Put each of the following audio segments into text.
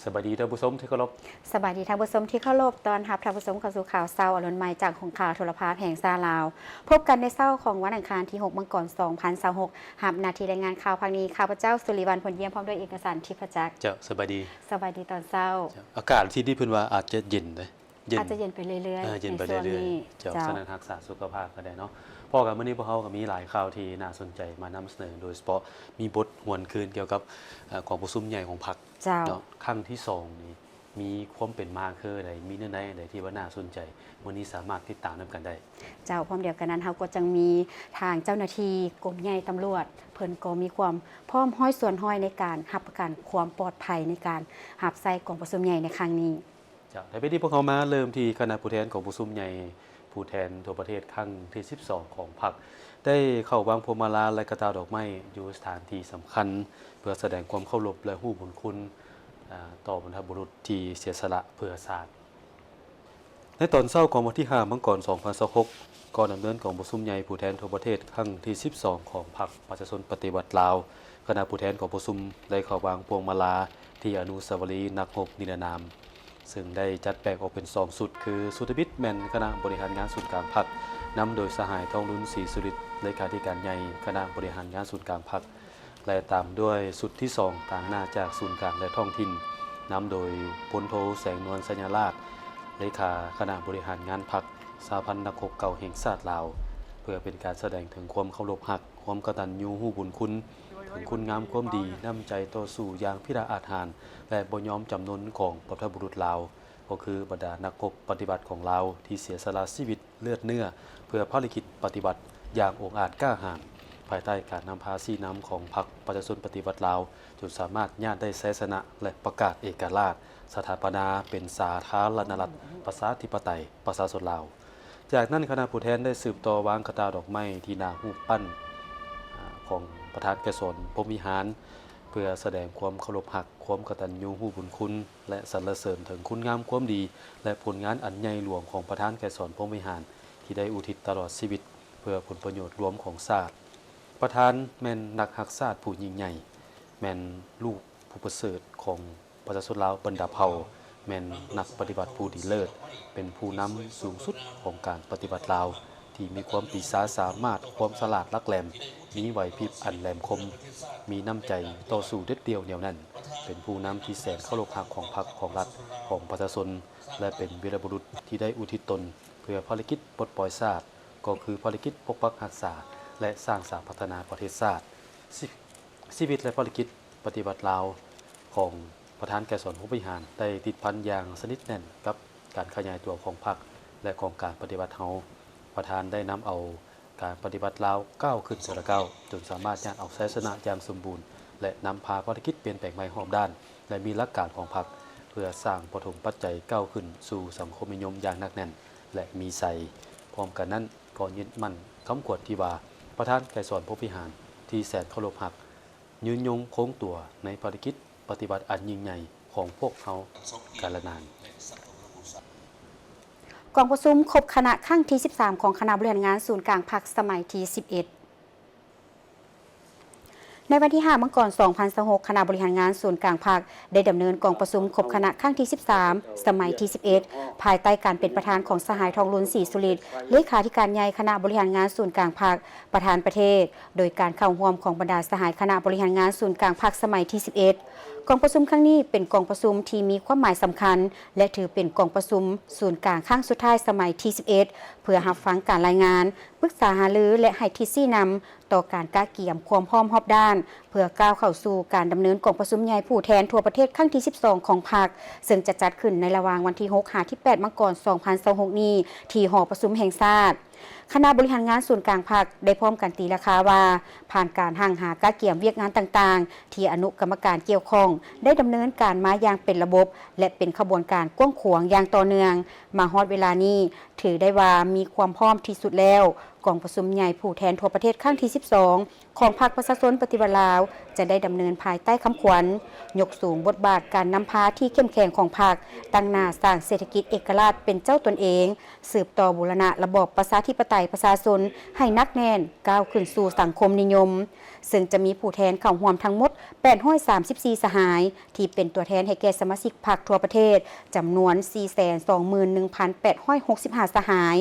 ສະບາຍດີທ່ານຜູ້ຊົມທີ່ເຄົາລົບ. ສະບາຍດີທ່ານຜູ້ຊົມທີ່ເຄົາລົບ. ຕ້ອນຮັບທ່ານຜູ້ຊົມເຂົ້າສູ່ຂ່າວເຊົ້າອາລຸນໃໝ່ຈາກຫ້ອງຂ່າວໂທລະພາບແຫ່ງຊາດລາວ. ພົບກັນໃນເຊົ້າຂອງວັນອັງຄານທີຫົກ ມັງກອນ ສອງພັນຊາວຫົກ ຮັບໜ້າທີ່ລາຍງານຂ່າວພາກນີ້ ຂ້າພະເຈົ້າ ສຸລິວັນ ພົນຢ້ຽມ ພ້ອມດ້ວຍເອກະສັນ ທິບພະຈັກ. ເຈົ້າ ສະບາຍດີ. ສະບາຍດີຕອນເຊົ້າ. ເຈົ້າ ອາກາດທີ່ນີ້ເພິ່ນວ່າອາດຈະເຢັນເດ້. ເຢັນ ອາດຈະເຢັນໄປເລື້ອຍໆ ເອີ ເຢັນໄປເລື້ອຍໆ ໃນຊ່ວງນີ້. ເຈົ້າ ເຈົ້າ ສະນັ້ນຮັກສາສຸຂະພາບກັນແດ່ເນາະ. ພໍກັນມື້ນີ້ພວກເຮົາກໍມີຫຼາຍຂ່າວທີ່ໜ້າສົນໃຈມານຳສະເໜີ ໂດຍສະເພາະມີບົດຫວນຄືນກ່ຽວກັບ ເອີ ກອງປະຊຸມໃຫຍ່ຂອງພັກ ເຈົ້າ ເນາະ ຄັ້ງທີສອງນີ້ ມີຄວາມເປັນມາຄືໃດ ມີເນື້ອໃນອັນໃດທີ່ວ່າໜ້າສົນໃຈ ມື້ນີ້ສາມາດຕິດຕາມນຳກັນໄດ້. ເຈົ້າ ພ້ອມດຽວກັນນັ້ນ ເຮົາກໍຍັງມີທາງເຈົ້າໜ້າທີ່ກົມໃຫຍ່ຕຳຫຼວດ ເພິ່ນກໍມີຄວາມພ້ອມຮ້ອຍສ່ວນຮ້ອຍໃນການຮັບປະກັນຄວາມປອດໄພໃນການຮັບໃຊ້ກອງປະຊຸມໃຫຍ່ໃນຄັ້ງນີ້. ເຈົ້າ ແລະ ເປັນທີ່ພວກເຮົາມາເລີ່ມທີ່ຄະນະຜູ້ແທນກອງປະຊຸມໃຫຍ່ ຜູ້ແທນທົ່ວປະເທດຄັ້ງທີສິບສອງຂອງພັກ ໄດ້ເຂົ້າວາງພວງມາລາ ແລະ ກະຕ່າດອກໄມ້ຢູ່ສະຖານທີ່ສຳຄັນ ເພື່ອສະແດງຄວາມເຄົາລົບ ແລະ ຮູ້ບຸນຄຸນ ອາ ຕໍ່ບັນພະບຸລຸດທີ່ເສຍສະຫຼະເພື່ອຊາດ. ໃນຕອນເຊົ້າຂອງວັນທີຫ້າ ມັງກອນ ສອງພັນຊາວຫົກ ກໍດຳເນີນກອງປະຊຸມໃຫຍ່ຜູ້ແທນທົ່ວປະເທດຄັ້ງທີສິບສອງຂອງພັກປະຊາຊົນປະຕິວັດລາວ. ຄະນະຜູ້ແທນກອງປະຊຸມໄດ້ເຂົ້າວາງພວງມາລາທີ່ອະນຸສາວະລີນັກຮົບນິລະນາມ ເຊິ່ງໄດ້ຈັດແບ່ງອອກເປັນສອງຊຸດ ຄື ຊຸດທຳອິດແມ່ນຄະນະບໍລິຫານງານສູນກາງພັກ ນຳໂດຍສະຫາຍ ທອງລຸນ ສີສຸລິດ ເລຂາທິການໃຫຍ່ຄະນະບໍລິຫານງານສູນກາງພັກ ແລະ ຕາມດ້ວຍຊຸດທີສອງ ຕາງໜ້າຈາກສູນກາງ ແລະ ທ້ອງຖິ່ນ ນຳໂດຍ ພົນໂທ ແສງນວນ ໄຊຍະລາດ ເລຂາຄະນະບໍລິຫານງານພັກ ສະຫະພັນນັກຮົບເກົ່າແຫ່ງຊາດລາວ ເພື່ອເປັນການສະແດງເຖິງຄວາມເຄົາລົບຮັກ, ຄວາມກະຕັນຍູຮູ້ບຸນຄຸນ ເຖິງຄຸນງາມຄວາມດີ, ນ້ຳໃຈຕໍ່ສູ້ຢ່າງພິລະອາດຫານ ແລະ ບໍ່ຍອມຈຳນົນຂອງບັນພະບຸລຸດລາວ ກໍຄືບັນດານັກຮົບປະຕິວັດຂອງລາວ ທີ່ເສຍສະຫຼະຊີວິດເລືອດເນື້ອ ເພື່ອພາລະກິດປະຕິວັດຢ່າງອົງອາດກ້າຫານ ພາຍໃຕ້ການນຳພາຊີ້ນຳຂອງພັກປະຊາຊົນປະຕິວັດລາວ ຈົນສາມາດຍາດໄດ້ໄຊຊະນະ ແລະ ປະກາດເອກະລາດ ສະຖາປະນາເປັນສາທາລະນະລັດ ປະຊາທິປະໄຕ ປະຊາຊົນລາວ. ຈາກນັ້ນ ຄະນະຜູ້ແທນໄດ້ສືບຕໍ່ວາງກະຕ່າດອກໄມ້ທີ່ໜ້າຮູບປັ້ນ ອາ ຂອງປະທານໄກສອນ ພົມວິຫານ ເພື່ອສະແດງຄວາມເຄົາລົບຮັກ, ຄວາມກະຕັນຍູຮູ້ບຸນຄຸນ ແລະ ສັນລະເສີນເຖິງຄຸນງາມຄວາມດີ ແລະ ຜົນງານອັນໃຫຍ່ຫຼວງຂອງປະທານໄກສອນ ພົມວິຫານ ທີ່ໄດ້ອຸທິດຕະຫຼອດຊີວິດເພື່ອຜົນປະໂຫຍດລວມຂອງຊາດ. ປະທານແມ່ນນັກຮັກຊາດຜູ້ຍິ່ງໃຫຍ່, ແມ່ນລູກຜູ້ປະເສີດຂອງ ປະຊາຊົນລາວບັນດາເຜົ່າ, ແມ່ນນັກປະຕິວັດຜູ້ດີເລີດ, ເປັນຜູ້ນຳສູງສຸດຂອງການປະຕິວັດລາວ ທີ່ມີຄວາມປີຊາສາມາດ, ຄວາມສະຫຼາດຫຼັກແຫຼມ, ມີໄຫວພິບອັນແຫຼມຄົມ, ມີນ້ຳໃຈຕໍ່ສູ້ເດັດດ່ຽວໜຽວແໜ້ນ, ເປັນຜູ້ນຳທີ່ແສນເຄົາລົບຮັກຂອງພັກ, ຂອງລັດ, ຂອງປະຊາຊົນ ແລະ ເປັນວີລະບຸລຸດທີ່ໄດ້ອຸທິດຕົນເພື່ອພາລະກິດປົດປ່ອຍຊາດ, ກໍຄືພາລະກິດປົກປັກຮັກສາ ແລະ ສ້າງສາພັດທະນາປະເທດຊາດ. ຊີ ຊີວິດ ແລະ ພາລະກິດປະຕິວັດລາວຂອງປະທານໄກສອນ ພົມວິຫານ ໄດ້ຕິດພັນຢ່າງສະໜິດແໜ້ນກັບການຂະຫຍາຍຕົວຂອງພັກ ແລະ ຂອງການປະຕິວັດເຮົາ. ປະທານໄດ້ນຳເອົາການປະຕິວັດລາວກ້າວຂຶ້ນເທື່ອລະກ້າວ, ຈົນສາມາດຍາດເອົາໄຊຊະນະຢ່າງສົມບູນ ແລະ ນຳພາພາລະກິດປ່ຽນແປງໃໝ່ຮອບດ້ານ ແລະ ມີຫຼັກການຂອງພັກ ເພື່ອສ້າງປະຖົມປັດໄຈກ້າວຂຶ້ນສູ່ສັງຄົມນິຍົມຢ່າງໜັກແໜ້ນ ແລະ ມີໄຊ. ພ້ອມກັນນັ້ນ ກໍຍຶດໝັ້ນຄຳຂວັນທີ່ວ່າ ປະທານໄກສອນ ພົມວິຫານ ທີ່ແສນເຄົາລົບຮັກ ຍືນຍົງຄົງຕົວໃນພາລະກິດປະຕິວັດອັນຍິ່ງໃຫຍ່ຂອງພວກເຮົາການລະນານ. ກອງປະຊຸມຄົບຄະນະຄັ້ງທີສິບສາມ ຂອງຄະນະບໍລິຫານງານສູນກາງພັກສະໄໝທີສິບເອັດ. ໃນວັນທີຫ້າ ມັງກອນ ສອງພັນຊາວຫົກ ຄະນະບໍລິຫານງານສູນກາງພັກ ໄດ້ດຳເນີນກອງປະຊຸມຄົບຄະນະຄັ້ງທີສິບສາມ ສະໄໝທີສິບເອັດ ພາຍໃຕ້ການເປັນປະທານຂອງສະຫາຍ ທອງລຸນ ສີສຸລິດ ເລຂາທິການໃຫຍ່ຄະນະບໍລິຫານງານສູນກາງພັກ ປະທານປະເທດ, ໂດຍການເຂົ້າຮ່ວມຂອງບັນດາສະຫາຍຄະນະບໍລິຫານງານສູນກາງພັກສະໄໝທີສິບເອັດ. ກອງປະຊຸມຄັ້ງນີ້ເປັນກອງປະຊຸມທີ່ມີຄວາມໝາຍສຳຄັນ ແລະ ຖືເປັນກອງປະຊຸມສູນກາງຄັ້ງສຸດທ້າຍສະໄໝທີສິບເອັດ ເພື່ອຮັບຟັງການລາຍງານ, ປຶກສາຫາລື ແລະ ໃຫ້ທິດຊີ້ນຳ ຕໍ່ການກະກຽມຄວາມພ້ອມຮອບດ້ານ ເພື່ອກ້າວເຂົ້າສູ່ການດຳເນີນກອງປະຊຸມໃຫຍ່ຜູ້ແທນທົ່ວປະເທດຄັ້ງທີສິບສອງຂອງພັກ, ເຊິ່ງຈະຈັດຂຶ້ນໃນລະຫວ່າງວັນທີຫົກ ຫາ ທີແປດ ມັງກອນ ສອງພັນຊາວຫົກນີ້ ທີ່ຫໍປະຊຸມແຫ່ງຊາດ. ຄະນະບໍລິຫານງານສູນກາງພັກໄດ້ພ້ອມກັນຕີລາຄາວ່າ ຜ່ານການຮັ່ງຫາກະກຽມວຽກງານຕ່າງໆ ທີ່ອະນຸກຳມະການກ່ຽວຂ້ອງໄດ້ດຳເນີນການມາຢ່າງເປັນລະບົບ ແລະ ເປັນຂະບວນການກວ້າງຂວາງຢ່າງຕໍ່ເນື່ອງ ມາຮອດເວລານີ້ ຖືໄດ້ວ່າມີຄວາມພ້ອມທີ່ສຸດແລ້ວ ກອງປະຊຸມໃຫຍ່ຜູ້ແທນທົ່ວປະເທດຄັ້ງທີສິບສອງ ຂອງພັກປະຊາຊົນປະຕິວັດລາວ ຈະໄດ້ດຳເນີນພາຍໃຕ້ຄຳຂວັນ ຍົກສູງບົດບາດການນຳພາທີ່ເຂັ້ມແຂງຂອງພັກ, ຕັ້ງໜ້າສ້າງເສດຖະກິດເອກະລາດເປັນເຈົ້າຕົນເອງ, ສືບຕໍ່ບູລະນະລະບອບປະຊາທິປະໄຕປະຊາຊົນໃຫ້ໜັກແໜ້ນ, ກ້າວຂຶ້ນສູ່ສັງຄົມນິຍົມ, ເຊິ່ງຈະມີຜູ້ແທນເຂົ້າຮ່ວມທັງໝົດ ແປດຮ້ອຍສາມສິບສີ່ສະຫາຍ ທີ່ເປັນຕົວແທນໃຫ້ແກ່ສະມາຊິກພັກທົ່ວປະເທດ ຈຳນວນ ສີ່ແສນສອງໝື່ນໜຶ່ງພັນແປດຮ້ອຍຫົກສິບຫ້າສະຫາຍ,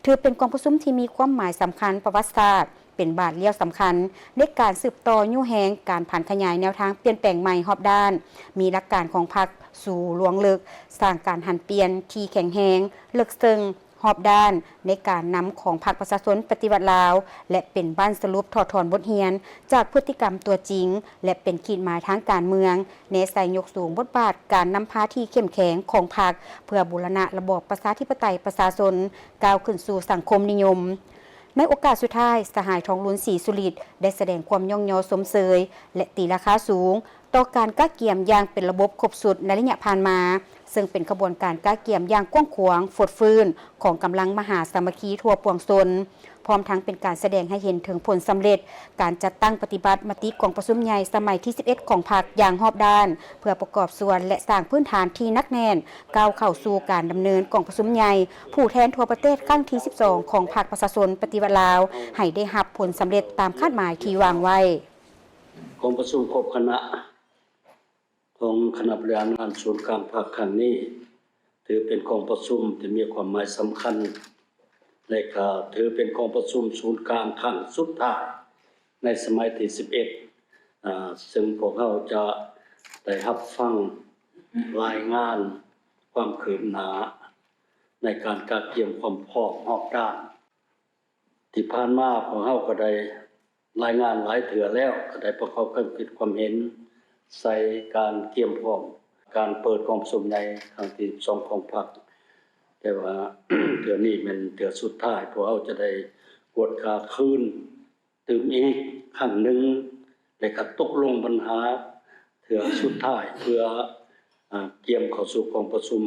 ຖືເປັນກອງປະຊຸມທີ່ມີຄວາມໝາຍສຳຄັນປະຫວັດສາດ, ເປັນບາດລ້ຽວສຳຄັນໃນການສືບຕໍ່ຍູ້ແຮງການຜັນຂະຫຍາຍແນວທາງປ່ຽນແປງໃໝ່ຮອບດ້ານ, ມີຫຼັກການຂອງພັກສູ່ລວງເລິກ, ສ້າງການຫັນປ່ຽນທີ່ແຂງແຮງ, ເລິກເຊິ່ງ, ຮອບດ້ານໃນການນຳຂອງພັກປະຊາຊົນປະຕິວັດລາວ ແລະ ເປັນບັ້ນສະຫຼຸບຖອດຖອນບົດຮຽນຈາກພຶດຕິກຳຕົວຈິງ ແລະ ເປັນຂີດໝາຍທາງການເມືອງ, ແນໃສ່ຍົກສູງບົດບາດການນຳພາທີ່ເຂັ້ມແຂງຂອງພັກ ເພື່ອບູລະນະລະບອບປະຊາທິປະໄຕປະຊາຊົນ ກ້າວຂຶ້ນສູ່ສັງຄົມນິຍົມ. ໃນໂອກາດສຸດທ້າຍ, ສະຫາຍ ທອງລຸນ ສີສຸລິດ ໄດ້ສະແດງຄວາມຍ້ອງຍໍຊົມເຊີຍ ແລະ ຕີລາຄາສູງ ຕໍ່ການກະກຽມຢ່າງເປັນລະບົບຄົບຊຸດໃນໄລຍະຜ່ານມາ, ເຊິ່ງເປັນຂະບວນການກະກຽມຢ່າງກວ້າງຂວາງ, ຟົດຟື້ນຂອງກຳລັງມະຫາສາມັກຄີທົ່ວປວງຊົນ, ພ້ອມທັງເປັນການສະແດງໃຫ້ເຫັນເຖິງຜົນສຳເລັດການຈັດຕັ້ງປະຕິບັດມະຕິກອງປະຊຸມໃຫຍ່ສະໄໝທີສິບເອັດຂອງພັກຢ່າງຮອບດ້ານ, ເພື່ອປະກອບສ່ວນ ແລະ ສ້າງພື້ນຖານທີ່ໜັກແໜ້ນ ກ້າວເຂົ້າສູ່ການດຳເນີນກອງປະຊຸມໃຫຍ່ຜູ້ແທນທົ່ວປະເທດຄັ້ງທີສິບສອງ ຂອງພັກປະຊາຊົນປະຕິວັດລາວ ໃຫ້ໄດ້ຮັບຜົນສຳເລັດຕາມຄາດໝາຍທີ່ວາງໄວ້. ກອງປະຊຸມຄົບຄະນະຂອງຄະນະບໍລິຫານງານສູນກາງພັກຄັ້ງນີ້ ຖືເປັນກອງປະຊຸມທີ່ມີຄວາມໝາຍສຳຄັນ ແລະ ກະຖືເປັນກອງປະຊຸມສູນກາງຄັ້ງສຸດທ້າຍໃນສະໄໝທີສິບເອັດ ອາ ເຊິ່ງພວກເຮົາຈະໄດ້ຮັບຟັງລາຍງານຄວາມຄືບໜ້າໃນການກະກຽມຄວາມພ້ອມຮອບດ້ານ. ທີ່ຜ່ານມາພວກເຮົາກໍໄດ້ລາຍງານຫຼາຍເທື່ອແລ້ວ, ກໍໄດ້ປະກອບຄວາມຄິດຄວາມເຫັນໃສ່ການກຽມພ້ອມການເປີດກອງປະຊຸມໃຫຍ່ຄັ້ງທີສິບສອງຂອງພັກ, ແຕ່ວ່າເທື່ອນີ້ແມ່ນເທື່ອສຸດທ້າຍ, ພວກເຮົາຈະໄດ້ກວດກາຄືນຕື່ມອີກຄັ້ງໜຶ່ງ ແລະ ກໍຕົກລົງບັນຫາເທື່ອສຸດທ້າຍ ເພື່ອ ອາ ກຽມເຂົ້າສູ່ກອງປະຊຸມ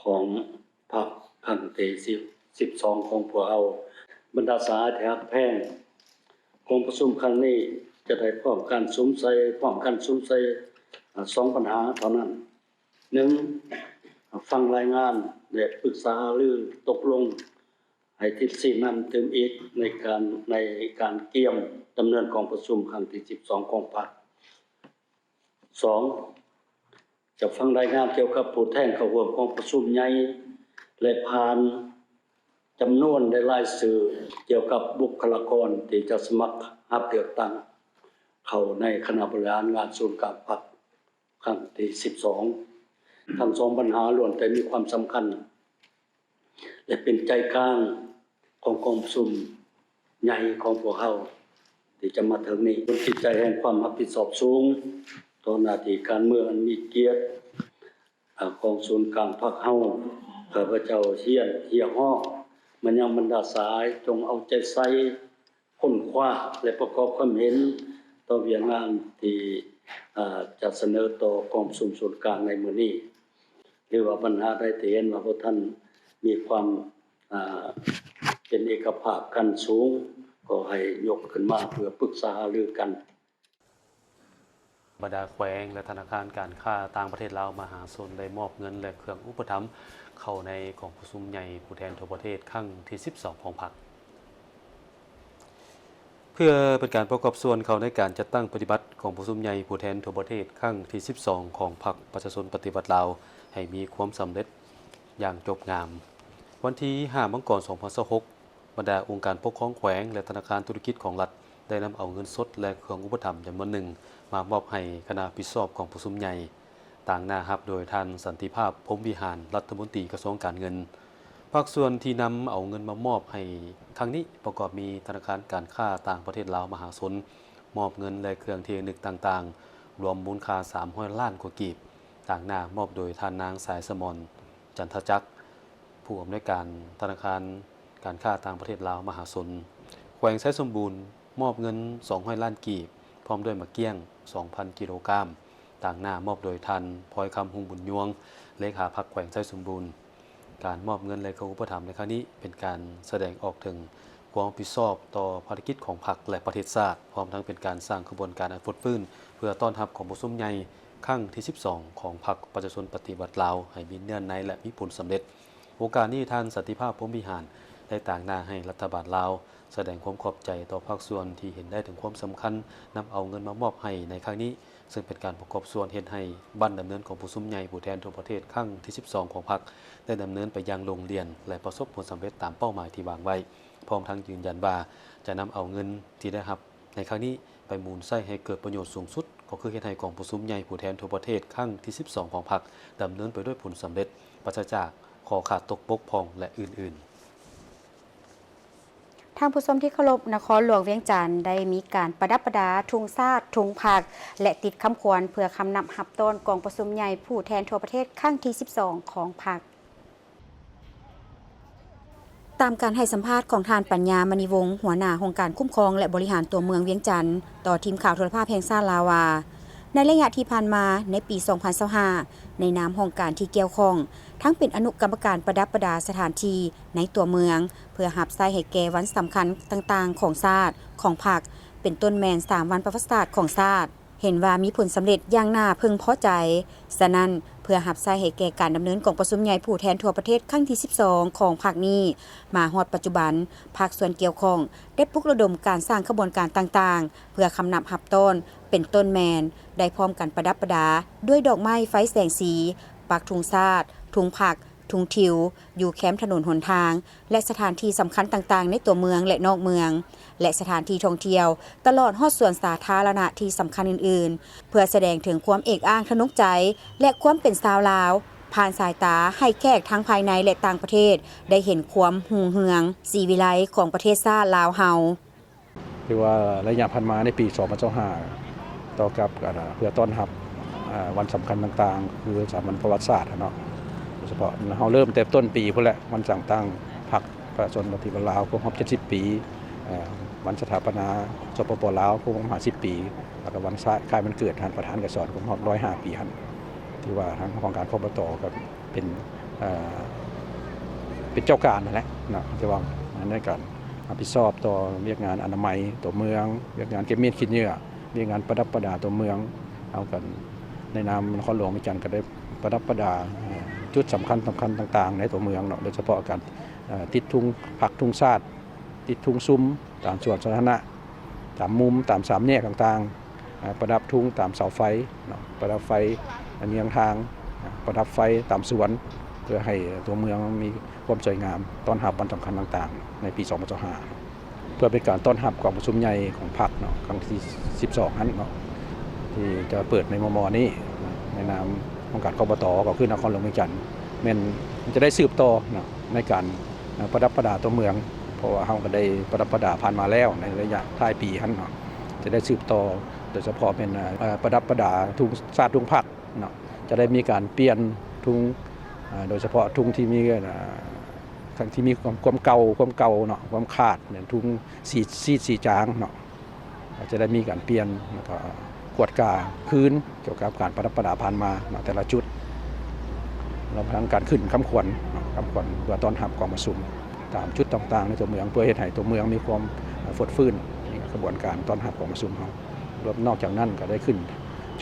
ຂອງພັກຄັ້ງທີສິບ ສິບສອງຂອງພວກເຮົາ. ບັນດາສະຫາຍທີ່ຮັກແພງ, ກອງປະຊຸມຄັ້ງນີ້ຈະໄດ້ພ້ອມກັນສຸມໃສ່ ພ້ອມກັນສຸມໃສ່ ອາ ສອງບັນຫາເທົ່ານັ້ນ. ໜຶ່ງ, ຟັງລາຍງານ ແລະ ປຶກສາຫາລືຕົກລົງໃຫ້ທິດຊີ້ນຳຕື່ມອີກໃນການ ໃນການກຽມດຳເນີນກອງປະຊຸມຄັ້ງທີສິບສອງຂອງພັກ. ສອງ, ຈະຟັງລາຍງານກ່ຽວກັບຜູ້ແທນເຂົ້າຮ່ວມກອງປະຊຸມໃຫຍ່ ແລະ ຜ່ານຈຳນວນ ແລະ ລາຍຊື່ກ່ຽວກັບບຸກຄະລາກອນທີ່ຈະສະໝັກຮັບເລືອກຕັ້ງເຂົ້າໃນຄະນະບໍລິຫານງານສູນກາງພັກຄັ້ງທີສິບສອງ. ທັງສອງບັນຫາລ້ວນແຕ່ມີຄວາມສຳຄັນ ແລະ ເປັນໃຈກາງຂອງກອງປະຊຸມໃຫຍ່ຂອງພວກເຮົາທີ່ຈະມາເຖິງນີ້. ດ້ວຍຈິດໃຈແຫ່ງຄວາມຮັບຜິດຊອບສູງຕໍ່ໜ້າທີ່ການເມືອງອັນມີກຽດ ອາ ຂອງສູນກາງພັກເຮົາ, ຂ້າພະເຈົ້າຮຽນຮຽກຮ້ອງມາຍັງບັນດາສະຫາຍ ຈົ່ງເອົາໃຈໃສ່ ຄົ້ນຄວ້າ ແລະ ປະກອບຄວາມເຫັນຕໍ່ວຽກງານທີ່ ອາ ຈະສະເໜີຕໍ່ກອງປະຊຸມສູນກາງໃນມື້ນີ້. ຖືວ່າບັນຫາໃດທີ່ເຫັນວ່າບໍ່ທັນມີຄວາມ ອາ ເປັນເອກະພາບກັນສູງ ກໍໃຫ້ຍົກຂຶ້ນມາເພື່ອປຶກສາຫາລືກັນ. ບັນດາແຂວງ ແລະ ທະນາຄານການຄ້າຕ່າງປະເທດລາວມະຫາຊົນ ໄດ້ມອບເງິນ ແລະ ເຄື່ອງອຸປະຖຳເຂົ້າໃນກອງປະຊຸມໃຫຍ່ຜູ້ແທນທົ່ວປະເທດຄັ້ງທີສິບສອງຂອງພັກ. ເພື່ອເປັນການປະກອບສ່ວນເຂົ້າໃນການຈັດຕັ້ງປະຕິບັດກອງປະຊຸມໃຫຍ່ຜູ້ແທນທົ່ວປະເທດຄັ້ງທີສິບສອງຂອງພັກປະຊາຊົນປະຕິວັດລາວ ໃຫ້ມີຄວາມສຳເລັດຢ່າງຈົບງາມ, ວັນທີຫ້າ ມັງກອນ ສອງພັນຊາວຫົກ ບັນດາອົງການປົກຄອງແຂວງ ແລະ ທະນາຄານທຸລະກິດຂອງລັດ ໄດ້ນຳເອົາເງິນສົດ ແລະ ເຄື່ອງອຸປະຖຳຈຳນວນໜຶ່ງ ມາມອບໃຫ້ຄະນະຜິດຊອບກອງປະຊຸມໃຫຍ່, ຕາງໜ້າຮັບໂດຍທ່ານ ສັນຕິພາບ ພົມວິຫານ ລັດຖະມົນຕີກະຊວງການເງິນ. ພາກສ່ວນທີ່ນຳເອົາເງິນມາມອບໃຫ້ຄັ້ງນີ້ ປະກອບມີທະນາຄານການຄ້າຕ່າງປະເທດລາວມະຫາຊົນ ມອບເງິນ ແລະ ເຄື່ອງທີ່ລະນຶກຕ່າງໆ ລວມມູນຄ່າສາມຮ້ອຍລ້ານກວ່າກີບ, ຕາງໜ້າມອບໂດຍທ່ານນາງ ສາຍສະໝອນ ຈັນທະຈັກ ຜູ້ອຳນວຍການທະນາຄານການຄ້າຕ່າງປະເທດລາວມະຫາຊົນ. ແຂວງໄຊສົມບູນ ມອບເງິນສອງຮ້ອຍລ້ານກີບ ພ້ອມດ້ວຍໝາກກ້ຽງສອງພັນກິໂລກຣາມ, ຕາງໜ້າມອບໂດຍທ່ານ ພອຍຄຳ ຮຸ່ງບຸນຍວງ ເລຂາພັກແຂວງໄຊສົມບູນ. ການມອບເງິນ ແລະ ເຄື່ອງອຸປະຖຳໃນຄັ້ງນີ້ ເປັນການສະແດງອອກເຖິງ ຄວາມຮັບຜິດຊອບຕໍ່ພາລະກິດຂອງພັກ ແລະ ປະເທດຊາດ, ພ້ອມທັງເປັນການສ້າງຂະບວນການອັນຟົດຟື້ນ ເພື່ອຕ້ອນຮັບກອງປະຊຸມໃຫຍ່ຄັ້ງທີສິບສອງຂອງພັກປະຊາຊົນປະຕິວັດລາວ ໃຫ້ມີເນື້ອໃນ ແລະ ມີຜົນສຳເລັດ. ໂອກາດນີ້, ທ່ານ ສັນຕິພາບ ພົມວິຫານ ໄດ້ຕາງໜ້າໃຫ້ລັດຖະບານລາວ ສະແດງຄວາມຂອບໃຈຕໍ່ພາກສ່ວນທີ່ເຫັນໄດ້ເຖິງຄວາມສຳຄັນນຳເອົາເງິນມາມອບໃຫ້ໃນຄັ້ງນີ້, ເຊິ່ງເປັນການປະກອບສ່ວນເຮັດໃຫ້ບັ້ນດຳເນີນກອງປະຊຸມໃຫຍ່ຜູ້ແທນທົ່ວປະເທດຄັ້ງທີສິບສອງຂອງພັກ ໄດ້ດຳເນີນໄປຢ່າງໂລ່ງລ່ຽນ ແລະ ປະສົບຜົນສຳເລັດຕາມເປົ້າໝາຍທີ່ວາງໄວ້. ພ້ອມທັງຢືນຢັນວ່າ ຈະນຳເອົາເງິນທີ່ໄດ້ຮັບໃນຄັ້ງນີ້ ໄປໝູນໃຊ້ໃຫ້ເກີດປະໂຫຍດສູງສຸດ, ກໍຄືເຮັດໃຫ້ກອງປະຊຸມໃຫຍ່ຜູ້ແທນທົ່ວປະເທດຄັ້ງທີສິບສອງຂອງພັກ ດຳເນີນໄປດ້ວຍຜົນສຳເລັດ, ປາສະຈາກຂໍ້ຂາດຕົກບົກຜ່ອງ ແລະ ອື່ນໆ. ທ່ານຜູ້ຊົມທີ່ເຄົາລົບ, ນະຄອນຫຼວງວຽງຈັນໄດ້ມີການປະດັບປະດາທຸງຊາດ, ທຸງພັກ ແລະ ຕິດຄຳຂວັນເພື່ອຄຳນັບຮັບຕ້ອນກອງປະຊຸມໃຫຍ່ຜູ້ແທນທົ່ວປະເທດຄັ້ງທີສິບສອງຂອງພັກ. ຕາມການໃຫ້ສຳພາດຂອງທ່ານ ປັນຍາ ມະນີວົງ ຫົວໜ້າຫ້ອງການຄຸ້ມຄອງ ແລະ ບໍລິຫານຕົວເມືອງວຽງຈັນ ຕໍ່ທີມຂ່າວໂທລະພາບແຫ່ງຊາດລາວວ່າ, ໃນໄລຍະທີ່ຜ່ານມາ, ໃນປີສອງພັນຊາວຫ້າ ໃນນາມຫ້ອງການທີ່ກ່ຽວຂ້ອງ ທັງເປັນອະນຸກຳມະການປະດັບປະດາສະຖານທີ່ໃນຕົວເມືອງ ເພື່ອຮັບໃຊ້ໃຫ້ແກ່ວັນສຳຄັນຕ່າງໆຂອງຊາດ, ຂອງພັກ, ເປັນຕົ້ນແມ່ນສາມວັນປະຫວັດສາດຂອງຊາດ, ເຫັນວ່າມີຜົນສຳເລັດຢ່າງໜ້າເພິ່ງພໍໃຈ. ສະນັ້ນ, ເພື່ອຮັບໃຊ້ໃຫ້ແກ່ການດຳເນີນກອງປະຊຸມໃຫຍ່ຜູ້ແທນທົ່ວປະເທດຄັ້ງທີສິບສອງຂອງພັກນີ້, ມາຮອດປັດຈຸບັນ, ພາກສ່ວນກ່ຽວຂ້ອງໄດ້ປຸກລະດົມການສ້າງຂະບວນການຕ່າງໆ ເພື່ອຄຳນັບຮັບຕ້ອນ, ເປັນຕົ້ນແມ່ນ ໄດ້ພ້ອມກັນປະດັບປະດາດ້ວຍດອກໄມ້ໄຟແສງສີ, ປັກທຸງຊາດ, ທຸງພັກ, ທຸງທິວ ຢູ່ແຄມຖະໜົນຫົນທາງ ແລະ ສະຖານທີ່ສຳຄັນຕ່າງໆໃນຕົວເມືອງ ແລະ ນອກເມືອງ ແລະ ສະຖານທີ່ທ່ອງທ່ຽວ, ຕະຫຼອດຮອດສວນສາທາລະນະທີ່ສຳຄັນອື່ນໆ ເພື່ອສະແດງເຖິງຄວາມເອກອ້າງທະນົງໃຈ ແລະ ຄວາມເປັນຊາວລາວ, ຜ່ານສາຍຕາໃຫ້ແຂກທັງພາຍໃນ ແລະ ຕ່າງປະເທດ ໄດ້ເຫັນຄວາມຮຸ່ງເຮືອງ, ສີວິໄລຂອງປະເທດຊາດລາວເຮົາ. ຖືວ່າໄລຍະຜ່ານມາໃນປີສອງພັນຊາວຫ້າ ຕໍ່ກັບ ເພື່ອຕ້ອນຮັບ ອາ ວັນສຳຄັນຕ່າງໆ ຄືສາມວັນປະຫວັດສາດຫັ້ນເນາະ ໂດຍສະເພາະເຮົາເລີ່ມແຕ່ຕົ້ນປີພຸ້ນແຫຼະ ວັນຈັດຕັ້ງພັກປະຊາຊົນປະຕິວັດລາວຄົບຮອບເຈັດສິບປີ, ວັນສະຖາປະນາ ສປປ ລາວຄົບຮອບຫ້າສິບປີ ແລ້ວກໍວັນຄ້າຍວັນເກີດທ່ານປະທານໄກສອນຄົບຮອບຮ້ອຍຫ້າປີຫັ້ນ ຖືວ່າທາງຫ້ອງການ ຄບຕ ກໍ ເປັນ ເປັນເຈົ້າການຫັ້ນແຫຼະເນາະ ທີ່ວ່າໃນການຮັບຜິດຊອບຕໍ່ວຽກງານອະນາໄມຕົວເມືອງ, ວຽກງານເກັບມ້ຽນຂີ້ເຫຍື້ອ, ວຽກງານປະດັບປະດາຕົວເມືອງ. ເຮົາກໍໃນນາມນະຄອນຫຼວງວຽງຈັນກໍໄດ້ປະດັບປະດາຈຸດສຳຄັນ, ສຳຄັນຕ່າງໆໃນຕົວເມືອງເນາະ, ໂດຍສະເພາະການຕິດທຸງພັກ, ທຸງຊາດ, ຕິດທຸງຊຸມຕາມສວນສາທາລະນະ, ຕາມມຸມ, ຕາມສາມແຍກຕ່າງໆ. ປະດັບທຸງຕາມເສົາໄຟເນາະ, ປະດັບໄຟຕາມເຍືອງທາງ, ປະດັບໄຟຕາມສວນ ເພື່ອໃຫ້ຕົວເມືອງມີຄວາມສວຍງາມ ຕ້ອນຮັບວັນສຳຄັນຕ່າງໆໃນປີສອງພັນຊາວຫ້າ ເພື່ອເປັນການຕ້ອນຮັບກອງປະຊຸມໃຫຍ່ຂອງພັກເນາະ ຄັ້ງທີສິບສອງຫັ້ນເນາະ ທີ່ຈະເປີດໃນມໍ່ໆນີ້ ໃນນາມຂອງການ ຄບຕ ກໍຄືນະຄອນຫຼວງວຽງຈັນ ແມ່ນຈະໄດ້ສືບຕໍ່ເນາະ ໃນການ ເອີ ປະດັບປະດາຕົວເມືອງ ເພາະວ່າເຮົາກໍໄດ້ປະດັບປະດາຜ່ານມາແລ້ວໃນໄລຍະທ້າຍປີຫັ້ນເນາະ ຈະໄດ້ສືບຕໍ່ ໂດຍສະເພາະແມ່ນ ເອີ ປະດັບປະດາທຸງຊາດທຸງພັກເນາະ ຈະໄດ້ມີການປ່ຽນທຸງ ເອີ ໂດຍສະເພາະທຸງທີ່ມີ ເອີ ທີ່ມີຄວາມ ຄວາມເກົ່າ ຄວາມເກົ່າເນາະ ຄວາມຂາດ ແມ່ນທຸງສີ ສີດ ສີຈາງເນາະ ກໍຈະໄດ້ມີການປ່ຽນ ແລ້ວກໍກວດກາຄືນກ່ຽວກັບການປະດັບປະດາຜ່ານມາເນາະ ແຕ່ລະຈຸດ ລວມທັງການຂຶ້ນຄຳຂວັນເນາະ ຄຳຂວັນເພື່ອຕ້ອນຮັບກອງປະຊຸມຕາມຈຸດຕ່າງໆໃນຕົວເມືອງ ເພື່ອເຮັດໃຫ້ຕົວເມືອງມີຄວາມ ເອີ ຟົດຟື້ນ ໃນຂະບວນການຕ້ອນຮັບກອງປະຊຸມເຮົາ. ລວມ ນອກຈາກນັ້ນກໍໄດ້ຂຶ້ນ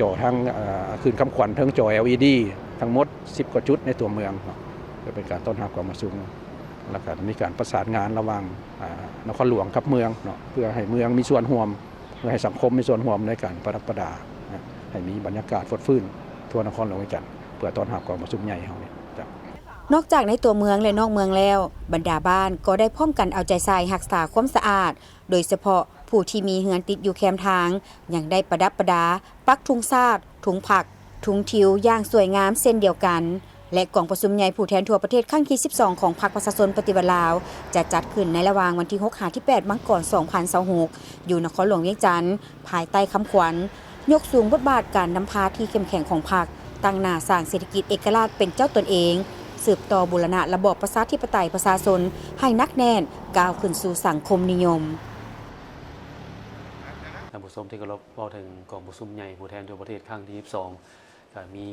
ຈໍທັງ ເອີ ຂຶ້ນຄຳຂວັນເທິງຈໍ ແອລອີດີ ທັງໝົດສິບກວ່າຈຸດໃນຕົວເມືອງເນາະ ເພື່ອເປັນການຕ້ອນຮັບກອງປະຊຸມ ແລ້ວກໍມີການປະສານງານລະຫວ່າງ ເອີ ນະຄອນຫຼວງກັບເມືອງເນາະ ເພື່ອໃຫ້ເມືອງມີສ່ວນຮ່ວມ ເພື່ອໃຫ້ສັງຄົມມີສ່ວນຮ່ວມໃນການປະດັບປະດາ ໃຫ້ມີບັນຍາກາດຟົດຟື້ນທົ່ວນະຄອນຫຼວງວຽງຈັນ ເພື່ອຕ້ອນຮັບກອງປະຊຸມໃຫຍ່ເຮົານີ້. ນອກຈາກໃນຕົວເມືອງ ແລະ ນອກເມືອງແລ້ວ, ບັນດາບ້ານກໍໄດ້ພ້ອມກັນເອົາໃຈໃສ່ຮັກສາຄວາມສະອາດ, ໂດຍສະເພາະຜູ້ທີ່ມີເຮືອນຕິດຢູ່ແຄມທາງ ຍັງໄດ້ປະດັບປະດາ, ປັກທຸງຊາດ, ທຸງພັກ, ທຸງທິວຢ່າງສວຍງາມເຊັ່ນດຽວກັນ ແລະ ກອງປະຊຸມໃຫຍ່ຜູ້ແທນທົ່ວປະເທດຄັ້ງທີສິບສອງຂອງພັກປະຊາຊົນປະຕິວັດລາວ ຈະຈັດຂຶ້ນໃນລະຫວ່າງວັນທີຫົກຫາທີແປດມັງກອນສອງພັນຊາວຫົກ ຢູ່ນະຄອນຫຼວງວຽງຈັນ ພາຍໃຕ້ຄຳຂວັນ ຍົກສູງບົດບາດການນຳພາທີ່ເຂັ້ມແຂງຂອງພັກ, ຕັ້ງໜ້າສ້າງເສດຖະກິດເອກະລາດເປັນເຈົ້າຕົນເອງ, ສືບຕໍ່ບູລະນະລະບອບປະຊາທິປະໄຕປະຊາຊົນໃຫ້ໜັກແໜ້ນ, ກ້າວຂຶ້ນສູ່ສັງຄົມນິຍົມ. ທ່ານຜູ້ຊົມທີ່ເຄົາລົບ, ເວົ້າເຖິງກອງປະຊຸມໃຫຍ່ຜູ້ແທນທົ່ວປະເທດຄັ້ງທີສິບສອງ ກໍມີ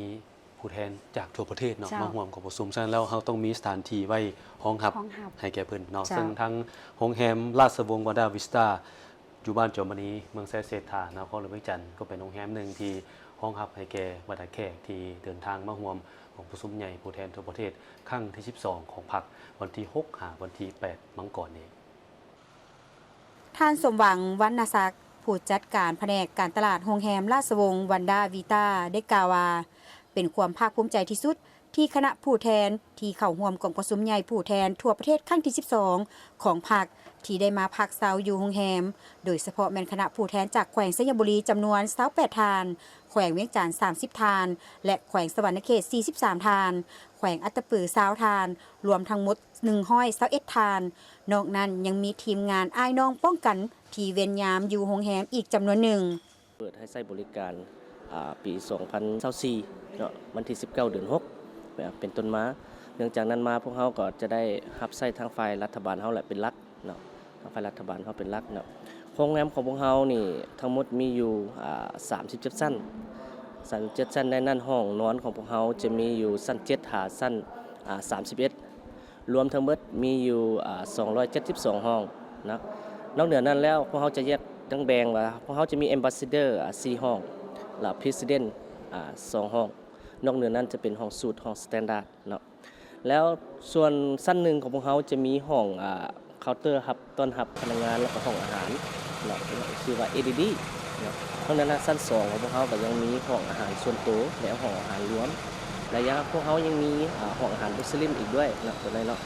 ຜູ້ແທນຈາກທົ່ວປະເທດເນາະ ເຈົ້າ ມາຮ່ວມກອງປະຊຸມ. ສະນັ້ນແລ້ວ ເຮົາຕ້ອງມີສະຖານທີ່ໄວ້ຮອງຮັບ ຮອງຮັບ ໃຫ້ແກ່ເພິ່ນເນາະ. ເຈົ້າ ເຊິ່ງທາງໂຮງແຮມລາຊະວົງວັນດາວິສຕາ ຢູ່ບ້ານຈອມມະນີ ເມືອງໄຊເສດຖາ ນະຄອນຫຼວງວຽງຈັນ ກໍເປັນໂຮງແຮມໜຶ່ງທີ່ຮອງຮັບໃຫ້ແກ່ບັນດາແຂກທີ່ເດີນທາງມາຮ່ວມກອງປະຊຸມໃຫຍ່ຜູ້ແທນທົ່ວປະເທດຄັ້ງທີສິບສອງຂອງພັກ ວັນທີຫົກ ຫາວັນທີແປດມັງກອນນີ້. ທ່ານ ສົມຫວັງ ວັນນະສັກ ຜູ້ຈັດການພະແນກການຕະຫຼາດໂຮງແຮມລາຊະວົງວັນດາວິສຕາ ໄດ້ກ່າວວ່າ ເປັນຄວາມພາກພູມໃຈທີ່ສຸດ ທີ່ຄະນະຜູ້ແທນທີ່ເຂົ້າຮ່ວມກອງປະຊຸມໃຫຍ່ຜູ້ແທນທົ່ວປະເທດຄັ້ງທີສິບສອງຂອງພັກ ທີ່ໄດ້ມາພັກເຊົາຢູ່ໂຮງແຮມ, ໂດຍສະເພາະແມ່ນຄະນະຜູ້ແທນຈາກແຂວງໄຊຍະບູລີຈຳນວນຊາວແປດທ່ານ, ແຂວງວຽງຈັນສາມສິບທ່ານ ແລະ ແຂວງສະຫວັນນະເຂດສີ່ສິບສາມທ່ານ, ແຂວງອັດຕະປືຊາວທ່ານ, ລວມທັງໝົດໜຶ່ງຮ້ອຍຊາວເອັດທ່ານ. ນອກນັ້ນຍັງມີທີມງານອ້າຍນ້ອງປ້ອງກັນທີ່ເວນຍາມຢູ່ໂຮງແຮມອີກຈຳນວນໜຶ່ງ. ເປີດໃຫ້ໃຊ້ບໍລິການ ອາ ປີສອງພັນຊາວສີ່ເນາະ ວັນທີສິບເກົ້າ ເດືອນຫົກ ເປັນຕົ້ນມາ. ເນື່ອງຈາກນັ້ນມາ ພວກເຮົາກໍຈະໄດ້ຮັບໃຊ້ທາງຝ່າຍລັດຖະບານເຮົາແຫຼະເປັນຫຼັກເນາະ ທາງຝ່າຍລັດຖະບານເຮົາເປັນຫຼັກເນາະ. ໂຮງແຮມຂອງພວກເຮົານີ້ທັງໝົດມີຢູ່ ອາ ສາມສິບເຈັດຊັ້ນ, ສາມສິບເຈັດຊັ້ນ. ໃນນັ້ນຫ້ອງນອນຂອງພວກເຮົາຈະມີຢູ່ຊັ້ນເຈັດຫາຊັ້ນ ອາ ສາມສິບເອັດ ລວມທັງເບິດມີຢູ່ ອາ ສອງຮ້ອຍເຈັດສິບສອງຫ້ອງເນາະ. ນອກເໜືອນັ້ນແລ້ວ ພວກເຮົາຈະແຍກ ຍັງແບ່ງວ່າ ພວກເຮົາຈະມີ Ambassador ອາ ສີ່ຫ້ອງ ແລະ President ອາ ສອງຫ້ອງ. ນອກເໜືອນັ້ນຈະເປັນຫ້ອງ Suite ຫ້ອງ Standard ເນາະ. ແລ້ວສ່ວນຊັ້ນໜຶ່ງຂອງພວກເຮົາຈະມີຫ້ອງ ອາ ເຄົາເຕີຮັບ ຕ້ອນຮັບພະນັກງານ ແລ້ວກໍຫ້ອງອາຫານເນາະ ຊື່ວ່າ ເອ ດີ ດີ ເນາະ. ນອກເໜືອນັ້ນ ຊັ້ນສອງຂອງພວກເຮົາກໍຍັງມີຫ້ອງອາຫານສ່ວນໂຕ ແລະ ຫ້ອງອາຫານລວມ ແລະ ຍັງ ພວກເຮົາຍັງມີ ອາ ຫ້ອງອາຫານມຸສລິມອີກດ້ວຍເນາະ ຕົວນີ້ເນາະ.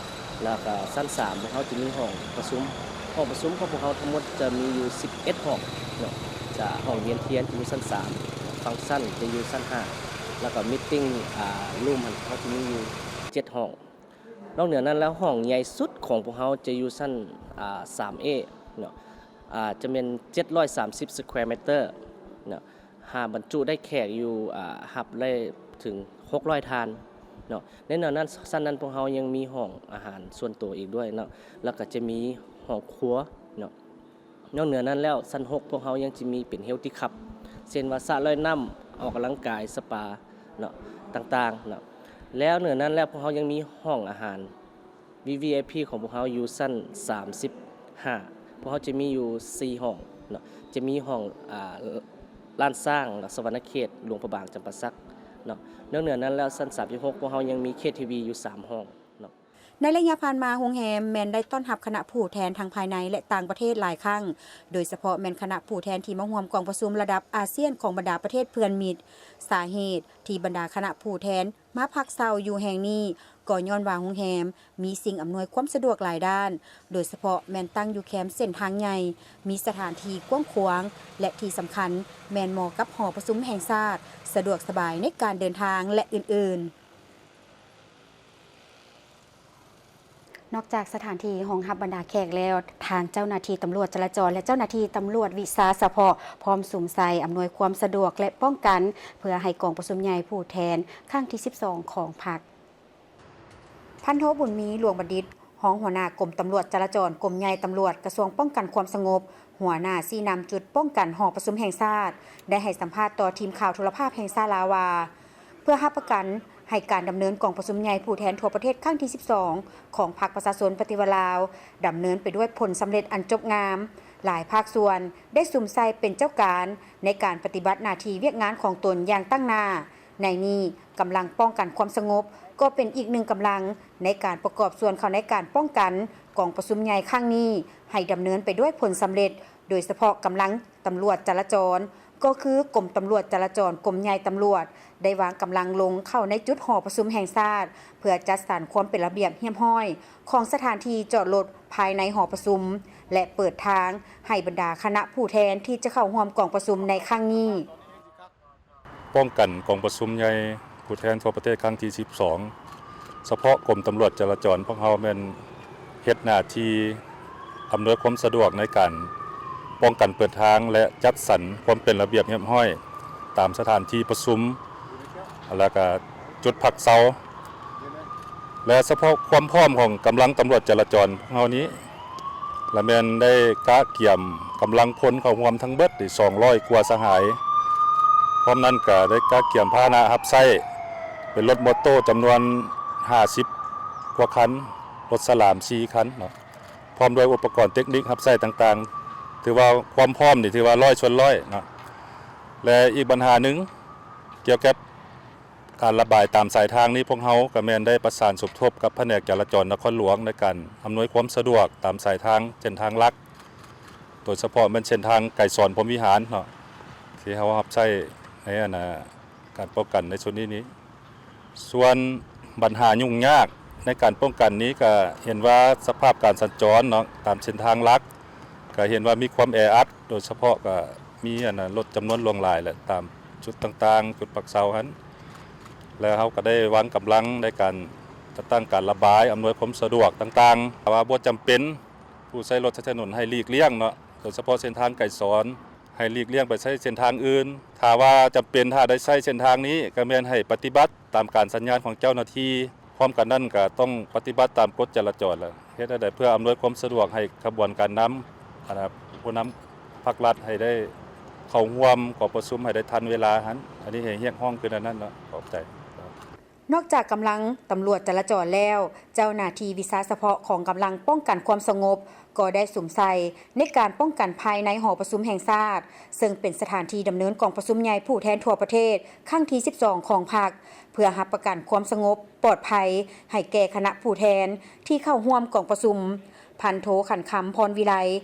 ແລ້ວກໍຊັ້ນສາມ ພວກເຮົາຈະມີຫ້ອງປະຊຸມ, ຫ້ອງປະຊຸມຂອງພວກເຮົາທັງໝົດຈະມີຢູ່ສິບເອັດຫ້ອງເນາະ. ຈະ ຫ້ອງວຽນທຽນຈະຢູ່ຊັ້ນສາມ, ຟັງຊັນຈະຢູ່ຊັ້ນຫ້າ ແລ້ວກໍ Meeting ອາ Room ຫັ້ນ ເຮົາຈະມີຢູ່ເຈັດຫ້ອງ. ນອກເໜືອນັ້ນແລ້ວ ຫ້ອງໃຫຍ່ສຸດຂອງພວກເຮົາຈະຢູ່ຊັ້ນ ອາ ສາມເອ ເນາະ ອາ ຈະແມ່ນເຈັດຮ້ອຍສາມສິບ Square Meter ເນາະ ຫາບັນຈຸໄດ້ແຂກຢູ່ ອາ ຮັບໄດ້ເຖິງຫົກຮ້ອຍທ່ານເນາະ. ໃນນັ້ນ ຊັ້ນນັ້ນພວກເຮົາຍັງມີຫ້ອງອາຫານສ່ວນໂຕອີກດ້ວຍເນາະ ແລ້ວກໍຈະມີຫ້ອງຄົວເນາະ. ນອກເໜືອນັ້ນແລ້ວ ຊັ້ນຫົກພວກເຮົາຍັງຈະມີເປັນ Healthy Club ເຊັ່ນວ່າສະລອຍນ້ຳ, ອອກກຳລັງກາຍ, ສະປາເນາະ ຕ່າງໆເນາະ. ແລ້ວເໜືອນັ້ນແລ້ວ ພວກເຮົາຍັງມີຫ້ອງອາຫານ ວີ ວີ ໄອ ພີ ຂອງພວກເຮົາຢູ່ຊັ້ນສາມສິບຫ້າ ພວກເຮົາຈະມີຢູ່ສີ່ຫ້ອງເນາະ. ຈະມີຫ້ອງ ອາ ລ້ານຊ້າງ ແລະ ສະຫວັນນະເຂດ, ຫຼວງພະບາງ, ຈຳປາສັກເນາະ. ນອກເໜືອນັ້ນແລ້ວ ຊັ້ນສາມສິບຫົກ ພວກເຮົາຍັງມີ ເຄ ທີ ວີ ຢູ່ສາມຫ້ອງເນາະ. ໃນໄລຍະຜ່ານມາ ໂຮງແຮມແມ່ນໄດ້ຕ້ອນຮັບຄະນະຜູ້ແທນທັງພາຍໃນ ແລະ ຕ່າງປະເທດຫຼາຍຄັ້ງ, ໂດຍສະເພາະແມ່ນຄະນະຜູ້ແທນທີ່ມາຮ່ວມກອງປະຊຸມລະດັບອາຊຽນຂອງບັນດາປະເທດເພື່ອນມິດ. ສາເຫດທີ່ບັນດາຄະນະຜູ້ແທນມາພັກເຊົາຢູ່ແຫ່ງນີ້ ກໍຍ້ອນວ່າໂຮງແຮມມີສິ່ງອຳນວຍຄວາມສະດວກຫຼາຍດ້ານ, ໂດຍສະເພາະແມ່ນຕັ້ງຢູ່ແຄມເສັ້ນທາງໃຫຍ່, ມີສະຖານທີ່ກວ້າງຂວາງ ແລະ ທີ່ສຳຄັນແມ່ນເໝາະກັບຫໍປະຊຸມແຫ່ງຊາດ, ສະດວກສະບາຍໃນການເດີນທາງ ແລະ ອື່ນໆ. ນອກຈາກສະຖານທີ່ຮອງຮັບບັນດາແຂກແລ້ວ, ທາງເຈົ້າໜ້າທີ່ຕຳຫຼວດຈະລາຈອນ ແລະ ເຈົ້າໜ້າທີ່ຕຳຫຼວດວິຊາສະເພາະ ພ້ອມສຸມໃສ່ອຳນວຍຄວາມສະດວກ ແລະ ປ້ອງກັນ ເພື່ອໃຫ້ກອງປະຊຸມໃຫຍ່ຜູ້ແທນຄັ້ງທີສິບສອງຂອງພັກ. ພັນໂທ ບຸນມີ ຫຼວງບັນດິດ ຮອງຫົວໜ້າກົມຕຳຫຼວດຈະລາຈອນ ກົມໃຫຍ່ຕຳຫຼວດ ກະຊວງປ້ອງກັນຄວາມສະຫງົບ, ຫົວໜ້າຊີ້ນຳຈຸດປ້ອງກັນຫໍປະຊຸມແຫ່ງຊາດ ໄດ້ໃຫ້ສຳພາດຕໍ່ທີມຂ່າວໂທລະພາບແຫ່ງຊາດລາວວ່າ ເພື່ອຮັບປະກັນໃຫ້ການດຳເນີນກອງປະຊຸມໃຫຍ່ຜູ້ແທນທົ່ວປະເທດຄັ້ງທີສິບສອງ ຂອງພັກປະຊາຊົນປະຕິວັດລາວ ດຳເນີນໄປດ້ວຍຜົນສຳເລັດອັນຈົບງາມ, ຫຼາຍພາກສ່ວນໄດ້ສຸມໃສ່ເປັນເຈົ້າການໃນການປະຕິບັດໜ້າທີ່ວຽກງານຂອງຕົນຢ່າງຕັ້ງໜ້າ. ໃນນີ້, ກຳລັງປ້ອງກັນຄວາມສະຫງົບ ກໍເປັນອີກໜຶ່ງກຳລັງໃນການປະກອບສ່ວນເຂົ້າໃນການປ້ອງກັນກອງປະຊຸມໃຫຍ່ຄັ້ງນີ້ ໃຫ້ດຳເນີນໄປດ້ວຍຜົນສຳເລັດ, ໂດຍສະເພາະກຳລັງຕຳຫຼວດຈະລາຈອນ ກໍຄືກົມຕຳຫຼວດຈະລາຈອນ ກົມໃຫຍ່ຕຳຫຼວດ ໄດ້ວາງກຳລັງລົງເຂົ້າໃນຈຸດຫໍປະຊຸມແຫ່ງຊາດ ເພື່ອຈັດສັນຄວາມເປັນລະບຽບຮຽບຮ້ອຍຂອງສະຖານທີ່ຈອດລົດພາຍໃນຫໍປະຊຸມ ແລະ ເປີດທາງໃຫ້ບັນດາຄະນະຜູ້ແທນທີ່ຈະເຂົ້າຮ່ວມກອງປະຊຸມໃນຄັ້ງນີ້. ປ້ອງກັນກອງປະຊຸມໃຫຍ່ຜູ້ແທນທົ່ວປະເທດຄັ້ງທີສິບສອງ ສະເພາະກົມຕຳຫຼວດຈະລາຈອນ ພວກເຮົາແມ່ນເຮັດໜ້າທີ່ອຳນວຍຄວາມສະດວກໃນການປ້ອງກັນເປີດທາງ ແລະ ຈັດສັນຄວາມເປັນລະບຽບຮຽບຮ້ອຍຕາມສະຖານທີ່ປະຊຸມ ແລ້ວກະຈຸດພັກເຊົາ ແລະ ສະເພາະຄວາມພ້ອມຂອງກຳລັງຕຳຫຼວດຈະລາຈອນເຮົານີ້ ລະແມ່ນໄດ້ກະກຽມກຳລັງພົນເຂົ້າຮ່ວມທັງເບິດໄດ້ສອງຮ້ອຍກວ່າສະຫາຍ. ພ້ອມນັ້ນກະໄດ້ກະກຽມພາຫະນະຮັບໃຊ້ ເປັນລົດມໍໂຕຈຳນວນຫ້າສິບກວ່າຄັນ, ລົດສະຫຼາມສີ່ຄັນເນາະ, ພ້ອມດ້ວຍອຸປະກອນເຕັກນິກຮັບໃຊ້ຕ່າງໆ, ຖືວ່າຄວາມພ້ອມນີ້ຖືວ່າຮ້ອຍສ່ວນຮ້ອຍເນາະ. ແລະ ອີກບັນຫາໜຶ່ງ ກ່ຽວກັບການລະບາຍຕາມສາຍທາງນີ້, ພວກເຮົາກໍແມ່ນໄດ້ປະສານສົມທົບກັບພະແນກຈະລາຈອນນະຄອນຫຼວງ ໃນການອຳນວຍຄວາມສະດວກຕາມສາຍທາງ ເສັ້ນທາງຫຼັກ, ໂດຍສະເພາະແມ່ນເສັ້ນທາງໄກສອນ ພົມວິຫານເນາະ ທີ່ເຮົາຮັບໃຊ້ໃນອັນນາ ການປ້ອງກັນໃນຊຸດນີ້ນີ້. ສ່ວນບັນຫາຫຍຸ້ງຍາກໃນການປ້ອງກັນນີ້ ກະເຫັນວ່າສະພາບການສັນຈອນເນາະ ຕາມເສັ້ນທາງຫຼັກ ກະເຫັນວ່າມີຄວາມແອອັດ, ໂດຍສະເພາະກະມີອັນນາ ລົດຈຳນວນຫຼວງຫຼາຍແຫຼະ ຕາມຈຸດຕ່າງໆ ຈຸດພັກເຊົາຫັ້ນ. ແລ້ວເຮົາກະໄດ້ວາງກຳລັງໃນການຈັດຕັ້ງການລະບາຍ ອຳນວຍຄວາມສະດວກຕ່າງໆ. ຖ້າວ່າບໍ່ຈຳເປັນ ຜູ້ໃຊ້ລົດໃຊ້ຖະໜົນໃຫ້ຫຼີກລ່ຽງເນາະ, ໂດຍສະເພາະເສັ້ນທາງໄກສອນ ໃຫ້ຫຼີກລ່ຽງໄປໃຊ້ເສັ້ນທາງອື່ນ. ຖ້າວ່າຈຳເປັນ ຖ້າໄດ້ໃຊ້ເສັ້ນທາງນີ້ ກະແມ່ນໃຫ້ປະຕິບັດຕາມການສັນຍານຂອງເຈົ້າໜ້າທີ່. ພ້ອມກັນນັ້ນ ກະຕ້ອງປະຕິບັດຕາມກົດຈະລາຈອນ ແລະ ເຮັດແນວໃດເພື່ອອຳນວຍຄວາມສະດວກໃຫ້ຂະບວນການນຳ ອັນນາ ຜູ້ນຳພັກລັດໃຫ້ໄດ້ເຂົ້າຮ່ວມກອງປະຊຸມໃຫ້ໄດ້ທັນເວລາຫັ້ນ. ອັນນີ້ໃຫ້ຮຽກຮ້ອງຄືແນວນັ້ນເນາະ. ຂອບໃຈ. ນອກຈາກກຳລັງຕຳຫຼວດຈະລາຈອນແລ້ວ, ເຈົ້າໜ້າທີ່ວິຊາສະເພາະຂອງກຳລັງປ້ອງກັນຄວາມສະຫງົບ ກໍໄດ້ສຸມໃສ່ໃນການປ້ອງກັນພາຍໃນຫໍປະຊຸມແຫ່ງຊາດ, ເຊິ່ງເປັນສະຖານທີ່ດຳເນີນກອງປະຊຸມໃຫຍ່ຜູ້ແທນທົ່ວປະເທດຄັ້ງທີສິບສອງຂອງພັກ, ເພື່ອຮັບປະກັນຄວາມສະຫງົບປອດໄພໃຫ້ແກ່ຄະນະຜູ້ແທນທີ່ເຂົ້າຮ່ວມກອງປະຊຸມ. ພັນໂທ ຂັນຄຳ ພອນວິໄລ,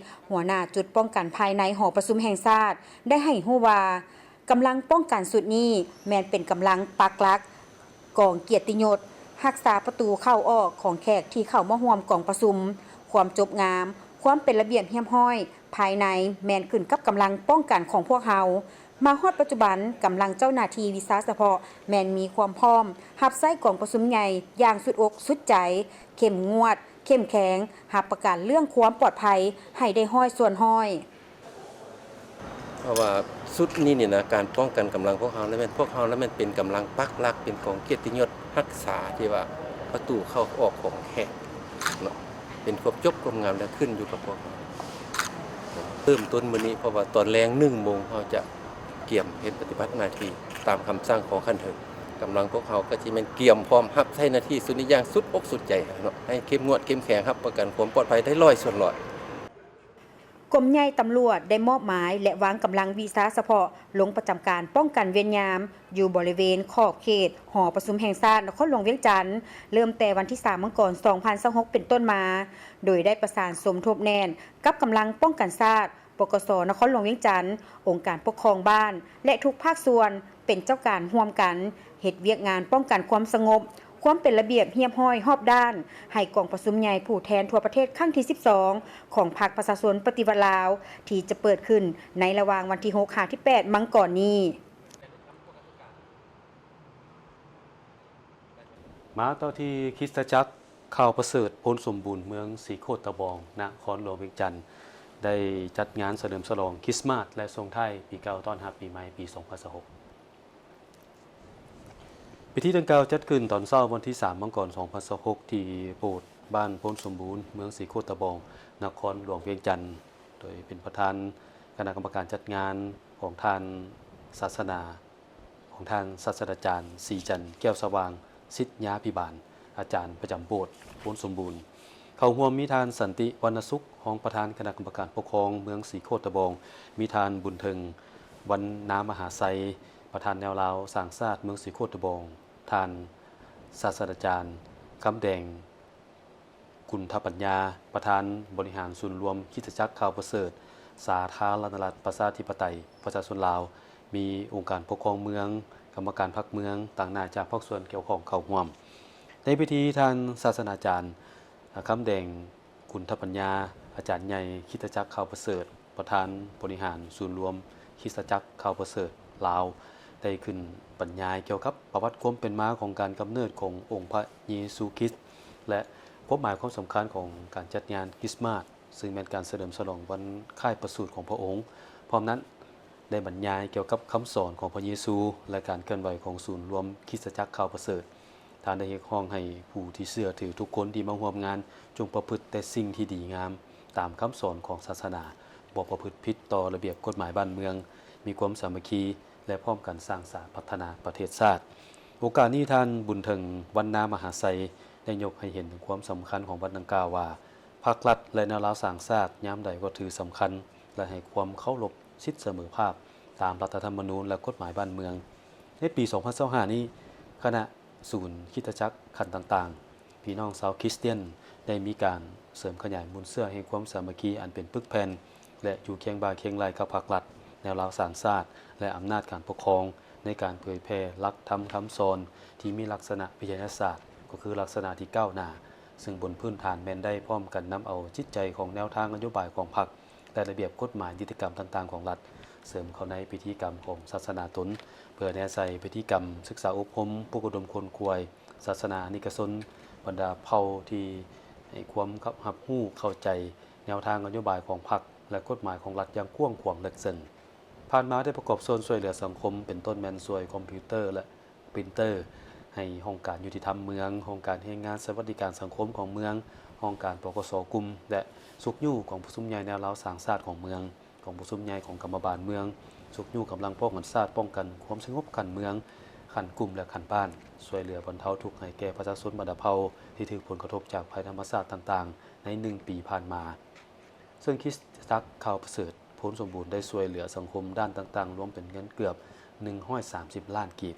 ຫົວໜ້າຈຸດປ້ອງກັນພາຍໃນຫໍປະຊຸມແຫ່ງຊາດ ໄດ້ໃຫ້ຮູ້ວ່າ ກຳລັງປ້ອງກັນຊຸດນີ້ແມ່ນເປັນກຳລັງປັກຫຼັກ ກອງກຽດຕິຍົດ, ຮັກສາປະຕູເຂົ້າອອກຂອງແຂກທີ່ເຂົ້າມາຮ່ວມກອງປະຊຸມ, ຄວາມຈົບງາມ, ຄວາມເປັນລະບຽບຮຽບຮ້ອຍພາຍໃນແມ່ນຂຶ້ນກັບກຳລັງປ້ອງກັນຂອງພວກເຮົາ. ມາຮອດປັດຈຸບັນ, ກຳລັງເຈົ້າໜ້າທີ່ວິຊາສະເພາະແມ່ນມີຄວາມພ້ອມຮັບໃຊ້ກອງປະຊຸມໃຫຍ່ຢ່າງສຸດອົກສຸດໃຈ, ເຂັ້ມງວດ, ເຂັ້ມແຂງ, ຮັບປະກັນເລື່ອງຄວາມປອດໄພໃຫ້ໄດ້ຮ້ອຍສ່ວນຮ້ອຍ. ເພາະວ່າຊຸດນີ້ນີ້ນະ ການປ້ອງກັນກຳລັງພວກເຮົາລະແມ່ນ ພວກເຮົາລະແມ່ນເປັນກຳລັງປັກຫຼັກ ເປັນກອງກຽດຕິຍົດຮັກສາທີ່ວ່າປະຕູເຂົ້າອອກຂອງແຂກເນາະ, ເປັນຄວາມຈົບຄວາມງາມ ແລະ ຂຶ້ນຢູ່ກັບພວກເຮົາ. ເລີ່ມຕົ້ນມື້ນີ້ ເພາະວ່າຕອນແລງໜຶ່ງໂມງ ເຮົາຈະກຽມເຮັດປະຕິບັດໜ້າທີ່ຕາມຄຳສັ່ງຂອງຂັ້ນເທິງ. ກຳລັງພວກເຮົາກໍຊິແມ່ນກຽມພ້ອມຮັບໃຊ້ໜ້າທີ່ຊຸດນີ້ຢ່າງສຸດອົກສຸດໃຈເນາະ, ໃຫ້ເຂັ້ມງວດເຂັ້ມແຂງ ຮັບປະກັນຄວາມປອດໄພໄດ້ຮ້ອຍສ່ວນຮ້ອຍ. ກົມໃຫຍ່ຕຳຫຼວດໄດ້ມອບໝາຍ ແລະ ວາງກຳລັງວິຊາສະເພາະລົງປະຈຳການປ້ອງກັນເວນຍາມ ຢູ່ບໍລິເວນຂອບເຂດຫໍປະຊຸມແຫ່ງຊາດນະຄອນຫຼວງວຽງຈັນ ເລີ່ມແຕ່ວັນທີສາມ ມັງກອນ ສອງພັນຊາວຫົກ ເປັນຕົ້ນມາ, ໂດຍໄດ້ປະສານສົມທົບແໜ້ນກັບກຳລັງປ້ອງກັນຊາດ ປກສ ນະຄອນຫຼວງວຽງຈັນ, ອົງການປົກຄອງບ້ານ ແລະ ທຸກພາກສ່ວນເປັນເຈົ້າການຮ່ວມກັນ ເຮັດວຽກງານປ້ອງກັນຄວາມສະຫງົບ, ຄວາມເປັນລະບຽບຮຽບຮ້ອຍຮອບດ້ານ ໃຫ້ກອງປະຊຸມໃຫຍ່ຜູ້ແທນທົ່ວປະເທດຄັ້ງທີສິບສອງ ຂອງພັກປະຊາຊົນປະຕິວັດລາວ ທີ່ຈະເປີດຂຶ້ນໃນລະຫວ່າງວັນທີຫົກ ຫາ ທີແປດ ມັງກອນນີ້. ມາຕໍ່ທີ່ຄຣິສຕະຈັກຂ່າວປະເສີດໂພນສົມບູນ ເມືອງສີໂຄດຕະບອງ ນະຄອນຫຼວງວຽງຈັນ ໄດ້ຈັດງານສະເຫຼີມສະຫຼອງຄຣິສມາດ ແລະ ສົ່ງທ້າຍປີເກົ່າຕ້ອນຮັບປີໃໝ່ປີສອງພັນຊາວຫົກ. ພິທີດັ່ງກ່າວຈັດຂຶ້ນຕອນເຊົ້າວັນທີສາມ ມັງກອນ ສອງພັນຊາວຫົກ ທີ່ໂບດບ້ານໂພນສົມບູນ ເມືອງສີໂຄດຕະບອງ ນະຄອນຫຼວງວຽງຈັນ ໂດຍເປັນປະທານຄະນະກຳມະການຈັດງານຂອງທ່ານສາສະໜາ ຂອງທ່ານສາດສະດາຈານ ສີຈັນ ແກ້ວສະຫວ່າງ ສິດຍາພິບານ ອາຈານປະຈຳໂບດໂພນສົມບູນ. ເຂົ້າຮ່ວມມີທ່ານ ສັນຕິ ວັນນະສຸກ ຮອງປະທານຄະນະກຳມະການປົກຄອງເມືອງສີໂຄດຕະບອງ, ມີທ່ານ ບຸນເທິງ ວັນນາມະຫາໄຊ ປະທານແນວລາວສ້າງຊາດເມືອງສີໂຄດຕະບອງ, ທ່ານສາດສະດາຈານ ຄຳແດງ ກຸນທະປັນຍາ ປະທານບໍລິຫານສູນລວມຄຣິສຕະຈັກຂ່າວປະເສີດ ສາທາລະນະລັດ ປະຊາທິປະໄຕ ປະຊາຊົນລາວ, ມີອົງການປົກຄອງເມືອງ, ກຳມະການພັກເມືອງ, ຕາງໜ້າຈາກພາກສ່ວນກ່ຽວຂ້ອງເຂົ້າຮ່ວມ. ໃນພິທີ ທ່ານສາດສະດາຈານ ຄຳແດງ ກຸນທະປັນຍາ ອາຈານໃຫຍ່ຄຣິສຕະຈັກຂ່າວປະເສີດ ປະທານບໍລິຫານສູນລວມຄຣິສຕະຈັກຂ່າວປະເສີດລາວ ໄດ້ຂຶ້ນບັນຍາຍກ່ຽວກັບປະຫວັດຄວາມເປັນມາຂອງການກຳເນີດຂອງອົງພະເຢຊູຄຣິດ ແລະ ຄວາມໝາຍຄວາມສຳຄັນຂອງການຈັດງານຄຣິສມາດ, ຊຶ່ງແມ່ນການສະເຫຼີມສະຫຼອງວັນຄ້າຍປະສູດຂອງພະອົງ. ພ້ອມນັ້ນ, ໄດ້ບັນຍາຍກ່ຽວກັບຄຳສອນຂອງພະເຢຊູ ແລະ ການເຄື່ອນໄຫວຂອງສູນລວມຄຣິສຕະຈັກຂ່າວປະເສີດ. ທ່ານໄດ້ຮຽກຮ້ອງໃຫ້ຜູ້ທີ່ເຊື່ອຖືທຸກຄົນທີ່ມາຮ່ວມງານ ຈົ່ງປະພຶດແຕ່ສິ່ງທີ່ດີງາມຕາມຄຳສອນຂອງສາສະໜາ, ບໍ່ປະພຶດຜິດຕໍ່ລະບຽບກົດໝາຍບ້ານເມືອງ, ມີຄວາມສາມັກຄີ ແລະ ພ້ອມກັນສ້າງສາພັດທະນາປະເທດຊາດ. ໂອກາດນີ້ ທ່ານ ບຸນເຖິງ ວັນນາມະຫາໄຊ ໄດ້ຍົກໃຫ້ເຫັນເຖິງຄວາມສຳຄັນຂອງວັດດັ່ງກ່າວວ່າ ພັກລັດ ແລະ ແນວລາວສ້າງຊາດ ຍາມໃດກໍຖືສຳຄັນ ແລະ ໃຫ້ຄວາມເຄົາລົບສິດສະເໝີພາບ ຕາມລັດຖະທຳມະນູນ ແລະ ກົດໝາຍບ້ານເມືອງ. ໃນປີສອງພັນຊາວຫ້ານີ້, ຄະນະສູນຄຣິສຕະຈັກຂັ້ນຕ່າງໆ, ພີ່ນ້ອງຊາວຄຣິສຕຽນ ໄດ້ມີການເສີມຂະຫຍາຍມູນເຊື້ອແຫ່ງຄວາມສາມັກຄີອັນເປັນປຶກແຜ່ນ ແລະ ຢູ່ຄຽງບ່າຄຽງໄຫຼ່ກັບພັກລັດ, ແນວລາວສ້າງຊາດ ແລະ ອຳນາດການປົກຄອງ ໃນການເຜີຍແຜ່ຫຼັກທຳຄຳສອນທີ່ມີລັກສະນະວິທະຍາສາດ, ກໍຄືລັກສະນະທີ່ກ້າວໜ້າ, ເຊິ່ງບົນພື້ນຖານແມ່ນໄດ້ພ້ອມກັນນຳເອົາຈິດໃຈຂອງແນວທາງນະໂຍບາຍຂອງພັກ ແລະ ລະບຽບກົດໝາຍນິຕິກຳຕ່າງໆຂອງລັດ ເສີມເຂົ້າໃນພິທີກຳຂອງສາສະໜາຕົນ, ເພື່ອແນໃສ່ພິທີກຳສຶກສາອົບຮົມ, ປຸກອົບຮົມຂົນຂວາຍສາສະໜານິກະຊົນບັນດາເຜົ່າທີ່ໃຫ້ຄວາມຮັບຮູ້ເຂົ້າໃຈແນວທາງນະໂຍບາຍຂອງພັກ ແລະ ກົດໝາຍຂອງລັດຢ່າງກວ້າງຂວາງເລິກເຊິ່ງ. ຜ່ານມາໄດ້ປະກອບສ່ວນຊ່ວຍເຫຼືອສັງຄົມ ເປັນຕົ້ນແມ່ນຊ່ວຍຄອມພິວເຕີ ແລະ ປຣິນເຕີ ໃຫ້ຫ້ອງການຍຸຕິທຳເມືອງ, ຫ້ອງການແຮງງານສະຫວັດດີການສັງຄົມຂອງເມືອງ, ຫ້ອງການ ປກສ ກຸ່ມ ແລະ ຊຸກຍູ້ກອງປະຊຸມໃຫຍ່ແນວລາວສ້າງຊາດຂອງເມືອງ, ກອງປະຊຸມໃຫຍ່ຂອງກຳມະບານເມືອງ, ຊຸກຍູ້ກຳລັງປ້ອງກັນຊາດ, ປ້ອງກັນຄວາມສະຫງົບຂັ້ນເມືອງ, ຂັ້ນກຸ່ມ ແລະ ຂັ້ນບ້ານ, ຊ່ວຍເຫຼືອບັນເທົາທຸກໃຫ້ແກ່ປະຊາຊົນບັນດາເຜົ່າທີ່ຖືກຜົນກະທົບຈາກໄພທຳມະຊາດຕ່າງໆ ໃນໜຶ່ງປີຜ່ານມາ. ເຊິ່ງຄຣິສຕະຈັກຂ່າວປະເສີດ ໂພນສົມບູນໄດ້ຊ່ວຍເຫຼືອສັງຄົມດ້ານຕ່າງໆ ລວມເປັນເງິນເກືອບໜຶ່ງຮ້ອຍສາມສິບລ້ານກີບ.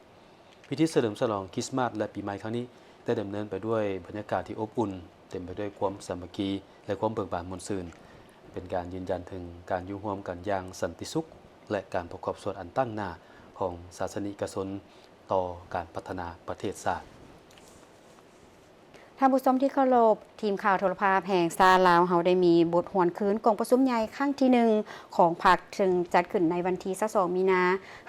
ພິທີສະເຫຼີມສະຫຼອງຄຣິສມາດ ແລະ ປີໃໝ່ຄັ້ງນີ້ ໄດ້ດຳເນີນໄປດ້ວຍບັນຍາກາດທີ່ອົບອຸ່ນ, ເຕັມໄປດ້ວຍຄວາມສາມັກຄີ ແລະ ຄວາມເບີກບານມ່ວນຊື່ນ, ເປັນການຢືນຢັນເຖິງການຢູ່ຮ່ວມກັນຢ່າງສັນຕິສຸກ ແລະ ການປະກອບສ່ວນອັນຕັ້ງໜ້າຂອງສາສະນິກະຊົນຕໍ່ການພັດທະນາປະເທດຊາດ. ທ່ານຜູ້ຊົມທີ່ເຄົາລົບ, ທີມຂ່າວໂທລະພາບແຫ່ງຊາດລາວເຮົາໄດ້ມີບົດຫວນຄືນກອງປະຊຸມໃຫຍ່ຄັ້ງທີໜຶ່ງຂອງພັກ ເຊິ່ງຈັດຂຶ້ນໃນວັນທີຊາວສອງມີນາ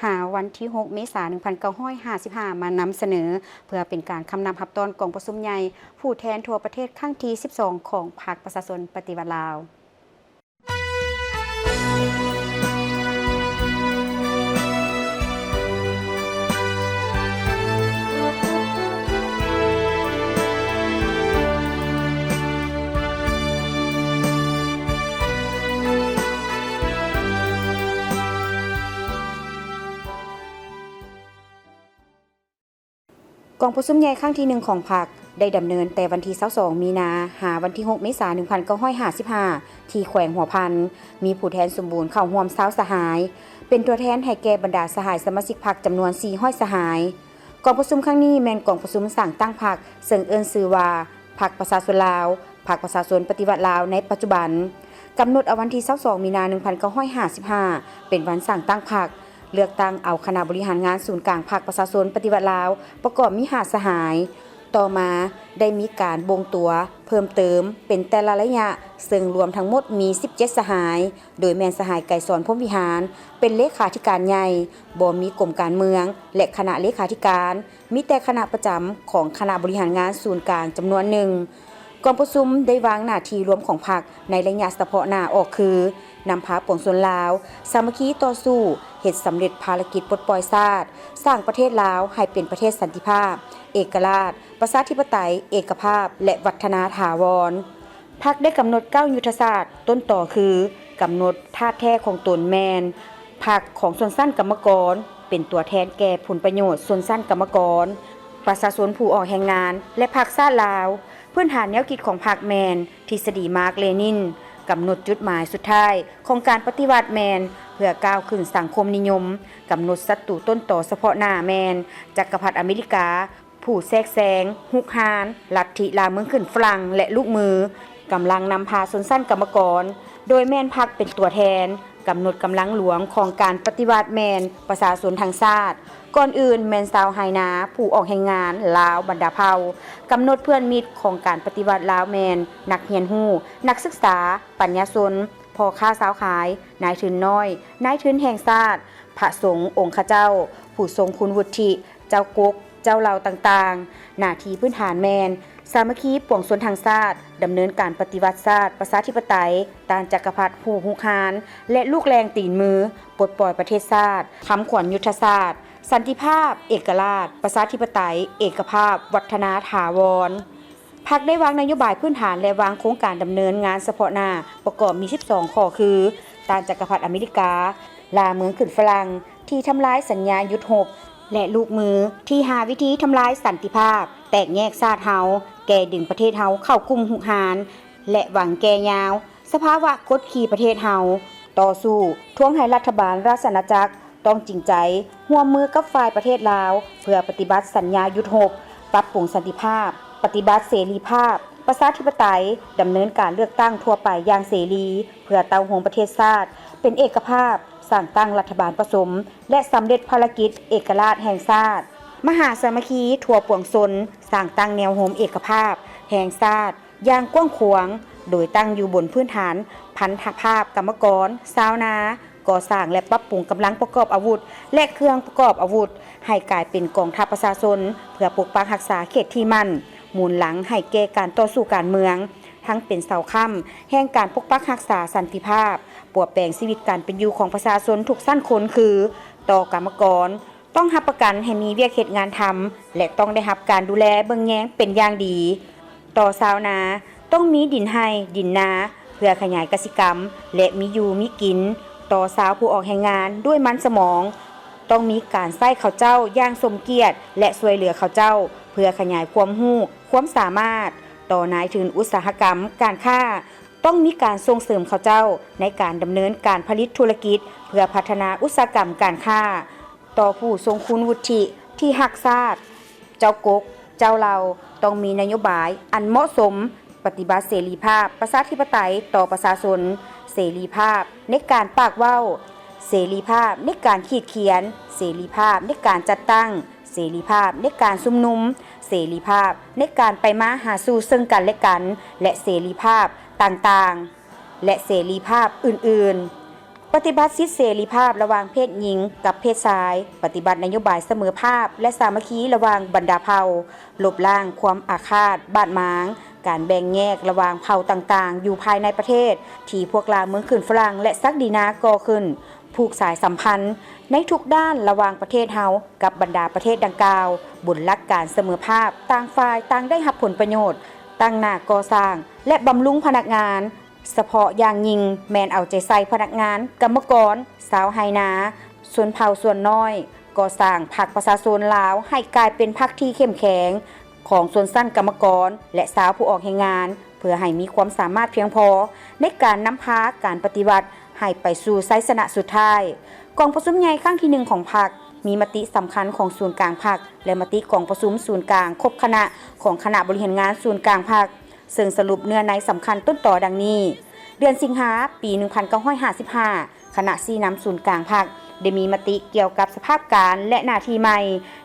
ຫາວັນທີຫົກເມສາ ໜຶ່ງພັນເກົ້າຮ້ອຍຫ້າສິບຫ້າ ມານຳສະເໜີ ເພື່ອເປັນການຄຳນັບຮັບຕ້ອນກອງປະຊຸມໃຫຍ່ຜູ້ແທນທົ່ວປະເທດຄັ້ງທີສິບສອງຂອງພັກປະຊາຊົນປະຕິວັດລາວ. ກອງປະຊຸມໃຫຍ່ຄັ້ງທີໜຶ່ງຂອງພັກ ໄດ້ດຳເນີນແຕ່ວັນທີຊາວສອງມີນາ ຫາວັນທີຫົກເມສາ ໜຶ່ງພັນເກົ້າຮ້ອຍຫ້າສິບຫ້າ ທີ່ແຂວງຫົວພັນ, ມີຜູ້ແທນສົມບູນເຂົ້າຮ່ວມຊາວສະຫາຍ, ເປັນຕົວແທນໃຫ້ແກ່ບັນດາສະຫາຍສະມາຊິກພັກຈຳນວນສີ່ຮ້ອຍສະຫາຍ. ກອງປະຊຸມຄັ້ງນີ້ແມ່ນກອງປະຊຸມສ້າງຕັ້ງພັກ, ເຊິ່ງເອີ້ນຊື່ວ່າ ພັກປະຊາຊົນລາວ, ພັກປະຊາຊົນປະຕິວັດລາວໃນປັດຈຸບັນ, ກຳນົດເອົາວັນທີຊາວສອງມີນາ ໜຶ່ງພັນເກົ້າຮ້ອຍຫ້າສິບຫ້າ ເປັນວັນສ້າງຕັ້ງພັກ, ເລືອກຕັ້ງເອົາຄະນະບໍລິຫານງານສູນກາງພັກປະຊາຊົນປະຕິວັດລາວ ປະກອບມີຫ້າສະຫາຍ. ຕໍ່ມາໄດ້ມີການບົ່ງຕົວເພີ່ມເຕີມເປັນແຕ່ລະໄລຍະ, ເຊິ່ງລວມທັງໝົດມີສິບເຈັດສະຫາຍ, ໂດຍແມ່ນສະຫາຍໄກສອນ ພົມວິຫານ ເປັນເລຂາທິການໃຫຍ່, ບໍ່ມີກົມການເມືອງ ແລະ ຄະນະເລຂາທິການ, ມີແຕ່ຄະນະປະຈຳຂອງຄະນະບໍລິຫານງານສູນກາງຈຳນວນໜຶ່ງ. ກອງປະຊຸມໄດ້ວາງໜ້າທີ່ລວມຂອງພັກໃນໄລຍະສະເພາະໜ້າອອກຄື ນຳພາປວງຊົນລາວສາມັກຄີຕໍ່ສູ້, ເຮັດສຳເລັດພາລະກິດປົດປ່ອຍຊາດ, ສ້າງປະເທດລາວໃຫ້ເປັນປະເທດສັນຕິພາບ, ເອກະລາດ, ປະຊາທິປະໄຕ, ເອກະພາບ ແລະ ວັດທະນາຖາວອນ. ພັກໄດ້ກຳນົດເກົ້າຍຸດທະສາດ, ຕົ້ນຕໍຄື ກຳນົດທາດແທ້ຂອງຕົນແມ່ນ ພັກຂອງຊົນຊັ້ນກຳມະກອນ, ເປັນຕົວແທນແກ່ຜົນປະໂຫຍດຊົນຊັ້ນກຳມະກອນ, ປະຊາຊົນຜູ້ອອກແຮງງານ ແລະ ພັກຊາດລາວ. ພື້ນຖານແນວຄິດຂອງພັກແມ່ນທິດສະດີມາກ-ເລນິນ, ກຳນົດຈຸດໝາຍສຸດທ້າຍຂອງການປະຕິວັດແມ່ນເພື່ອກ້າວຂຶ້ນສັງຄົມນິຍົມ, ກຳນົດສັດຕູຕົ້ນຕໍສະເພາະໜ້າແມ່ນຈັກກະພັດອາເມລິກາ, ຜູ້ແຊກແຊງ, ຮຸກຮານ, ລັດທິລ່າເມືອງຂຶ້ນຝຣັ່ງ ແລະ ລູກມື, ກຳລັງນຳພາຊົນຊັ້ນກຳມະກອນ, ໂດຍແມ່ນພັກເປັນຕົວແທນ, ກຳນົດກຳລັງຫຼວງຂອງການປະຕິວັດແມ່ນປະຊາຊົນທັງຊາດ. ກ່ອນອື່ນແມ່ນຊາວໄຮ່ນາ, ຜູ້ອອກແຮງງານ, ລາວບັນດາເຜົ່າ, ກຳນົດເພື່ອນມິດຂອງການປະຕິວັດລາວແມ່ນນັກຮຽນຮູ້, ນັກສຶກສາ, ປັນຍາຊົນ, ພໍ່ຄ້າຊາວຂາຍ, ນາຍທຶນນ້ອຍ, ນາຍທຶນແຫ່ງຊາດ, ພະສົງອົງຄະເຈົ້າ, ຜູ້ຊົງຄຸນວຸດທິ, ເຈົ້າກົກ, ເຈົ້າເຫຼົ່າຕ່າງໆ. ໜ້າທີ່ພື້ນຖານແມ່ນ ສາມັກຄີປວງຊົນທັງຊາດ, ດຳເນີນການປະຕິວັດຊາດປະຊາທິປະໄຕ, ຕ້ານຈັກກະພັດຜູ້ຮຸກຮານ ແລະ ລູກແລ່ງຕີນມື, ປົດປ່ອຍປະເທດຊາດ, ຄຳຂວັນຍຸດທະສາດ, ສັນຕິພາບ, ເອກະລາດ, ປະຊາທິປະໄຕ, ເອກະພາບ, ວັດທະນາຖາວອນ. ພັກໄດ້ວາງນະໂຍບາຍພື້ນຖານ ແລະ ວາງໂຄງການດຳເນີນງານສະເພາະໜ້າ ປະກອບມີສິບສອງຂໍ້ຄື ຕ້ານຈັກກະພັດອາເມລິກາ, ລ່າເມືອງຂຶ້ນຝຣັ່ງ ທີ່ທຳລາຍສັນຍາຢຸດຮົບ ແລະ ລູກມືທີ່ຫາວິທີທຳລາຍສັນຕິພາບ, ແຕກແຍກຊາດເຮົາ, ແກ່ດຶງປະເທດເຮົາເຂົ້າກຸ່ມຮຸກຮານ ແລະ ຫວັງແກ່ຍາວສະພາວະກົດຂີ່ປະເທດເຮົາ, ຕໍ່ສູ້ທວງໃຫ້ລັດຖະບານລາຊະອານາຈັກ ຕ້ອງຈິງໃຈຮ່ວມມືກັບຝ່າຍປະເທດລາວ ເພື່ອປະຕິບັດສັນຍາຢຸດຮົບ, ປັບປຸງສັນຕິພາບ, ປະຕິບັດເສລີພາບ, ປະຊາທິປະໄຕ, ດຳເນີນການເລືອກຕັ້ງທົ່ວໄປຢ່າງເສລີ ເພື່ອເຕົ້າໂຮມປະເທດຊາດເປັນເອກະພາບ, ສ້າງຕັ້ງລັດຖະບານປະສົມ ແລະ ສຳເລັດພາລະກິດເອກະລາດແຫ່ງຊາດ, ມະຫາສາມັກຄີທົ່ວປວງຊົນ, ສ້າງຕັ້ງແນວໂຮມເອກະພາບແຫ່ງຊາດ ຢ່າງກວ້າງຂວາງ, ໂດຍຕັ້ງຢູ່ບົນພື້ນຖານພັນທະພາບກຳມະກອນ, ຊາວນາ, ກໍ່ສ້າງ ແລະ ປັບປຸງກຳລັງປະກອບອາວຸດ ແລະ ເຄື່ອງປະກອບອາວຸດ ໃຫ້ກາຍເປັນກອງທັບປະຊາຊົນ ເພື່ອປົກປັກຮັກສາເຂດທີ່ໝັ້ນ, ໝູນຫຼັງໃຫ້ແກ່ການຕໍ່ສູ້ການເມືອງ, ທັງເປັນເສົາຄ້ຳແຫ່ງການປົກປັກຮັກສາສັນຕິພາບ, ປົວແປງຊີວິດການເປັນຢູ່ຂອງປະຊາຊົນທຸກຊັ້ນຄົນ ຄື ຕໍ່ກຳມະກອນ, ຕ້ອງຮັບປະກັນໃຫ້ມີວຽກເຮັດງານທຳ ແລະ ຕ້ອງໄດ້ຮັບການດູແລເບິ່ງແຍງເປັນຢ່າງດີ. ຕໍ່ຊາວນາ, ຕ້ອງມີດິນໄຮ່, ດິນນາ ເພື່ອຂະຫຍາຍກະສິກຳ ແລະ ມີຢູ່ມີກິນ. ຕໍ່ຊາວຜູ້ອອກແຮງງານດ້ວຍມັນສະໝອງ, ຕ້ອງມີການໃຊ້ເຂົາເຈົ້າຢ່າງສົມກຽດ ແລະ ຊ່ວຍເຫຼືອເຂົາເຈົ້າ ເພື່ອຂະຫຍາຍຄວາມຮູ້, ຄວາມສາມາດ. ຕໍ່ນາຍທຶນອຸດສາຫະກຳການຄ້າ, ຕ້ອງມີການສົ່ງເສີມເຂົາເຈົ້າໃນການດຳເນີນການຜະລິດທຸລະກິດ ເພື່ອພັດທະນາອຸດສາຫະກຳການຄ້າ. ຕໍ່ຜູ້ຊົງຄຸນວຸດທິທີ່ຮັກຊາດ, ເຈົ້າກົກ, ເຈົ້າເຫຼົ່າ ຕ້ອງມີນະໂຍບາຍອັນເໝາະສົມ, ປະຕິບັດເສລີພາບປະຊາທິປະໄຕຕໍ່ປະຊາຊົນ, ເສລີພາບໃນການປາກເວົ້າ, ເສລີພາບໃນການຂີດຂຽນ, ເສລີພາບໃນການຈັດຕັ້ງ, ເສລີພາບໃນການຊຸມນຸມ, ເສລີພາບໃນການໄປມາຫາສູ່ເຊິ່ງກັນແລະກັນ ແລະ ເສລີພາບຕ່າງໆ ແລະ ເສລີພາບອື່ນໆ. ປະຕິບັດສິດເສລີພາບລະຫວ່າງເພດຍິງກັບເພດຊາຍ, ປະຕິບັດນະໂຍບາຍສະເໝີພາບ ແລະ ສາມັກຄີລະຫວ່າງບັນດາເຜົ່າ, ລົບລ້າງຄວາມອາຄາດບາດໝາງ, ການແບ່ງແຍກລະຫວ່າງເຜົ່າຕ່າງໆຢູ່ພາຍໃນປະເທດ ທີ່ພວກລ່າເມືອງຂຶ້ນຝຣັ່ງ ແລະ ສັກດີນາກໍ່ຂຶ້ນ, ຜູກສາຍສຳພັນໃນທຸກດ້ານລະຫວ່າງປະເທດເຮົາກັບບັນດາປະເທດດັ່ງກ່າວ ບົນຫຼັກການສະເໝີພາບ, ຕ່າງຝ່າຍຕ່າງໄດ້ຮັບຜົນປະໂຫຍດ, ຕັ້ງໜ້າກໍ່ສ້າງ ແລະ ບຳລຸງພະນັກງານ, ສະເພາະຢ່າງຍິ່ງແມ່ນເອົາໃຈໃສ່ພະນັກງານ, ກຳມະກອນ, ຊາວໄຮ່ນາ, ຊົນເຜົ່າສ່ວນນ້ອຍ, ກໍ່ສ້າງພັກປະຊາຊົນລາວໃຫ້ກາຍເປັນພັກທີ່ເຂັ້ມແຂງຂອງຊົນຊັ້ນກຳມະກອນ ແລະ ຊາວຜູ້ອອກແຮງງານ ເພື່ອໃຫ້ມີຄວາມສາມາດພຽງພໍໃນການນຳພາການປະຕິວັດໃຫ້ໄປສູ່ໄຊຊະນະສຸດທ້າຍ. ກອງປະຊຸມໃຫຍ່ຄັ້ງທີໜຶ່ງຂອງພັກ ມີມະຕິສຳຄັນຂອງສູນກາງພັກ ແລະ ມະຕິກອງປະຊຸມສູນກາງຄົບຄະນະຂອງຄະນະບໍລິຫານງານສູນກາງພັກ ເຊິ່ງສະຫຼຸບເນື້ອໃນສຳຄັນຕົ້ນຕໍດັ່ງນີ້. ເດືອນສິງຫາ ປີໜຶ່ງພັນເກົ້າຮ້ອຍຫ້າສິບຫ້າ ຄະນະຊີ້ນຳສູນກາງພັກ ໄດ້ມີມະຕິກ່ຽວກັບສະພາບການ ແລະ ໜ້າທີ່ໃໝ່,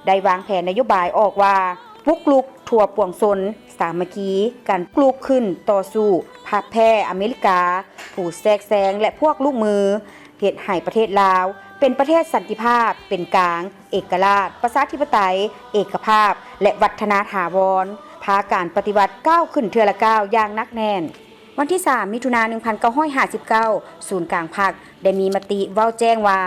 ໄດ້ວາງແຜນນະໂຍບາຍອອກວ່າ ປຸກລຸກທົ່ວປວງຊົນ, ສາມັກຄີກັນ, ປຸກລຸກຂຶ້ນຕໍ່ສູ້, ຜັກແພ້ອາເມລິກາ, ຜູ້ແຊກແຊງ ແລະ ພວກລູກມື, ເຮັດໃຫ້ປະເທດລາວເປັນປະເທດສັນຕິພາບ, ເປັນກາງ, ເອກະລາດ, ປະຊາທິປະໄຕ, ເອກະພາບ ແລະ ວັດທະນາຖາວອນ, ພາການປະຕິວັດກ້າວຂຶ້ນເທື່ອລະກ້າວຢ່າງໜັກແໜ້ນ. ວັນທີສາມ ມິຖຸນາ ໜຶ່ງພັນເກົ້າຮ້ອຍຫ້າສິບເກົ້າ ສູນກາງພັກໄດ້ມີມະຕິເວົ້າແຈ້ງວ່າ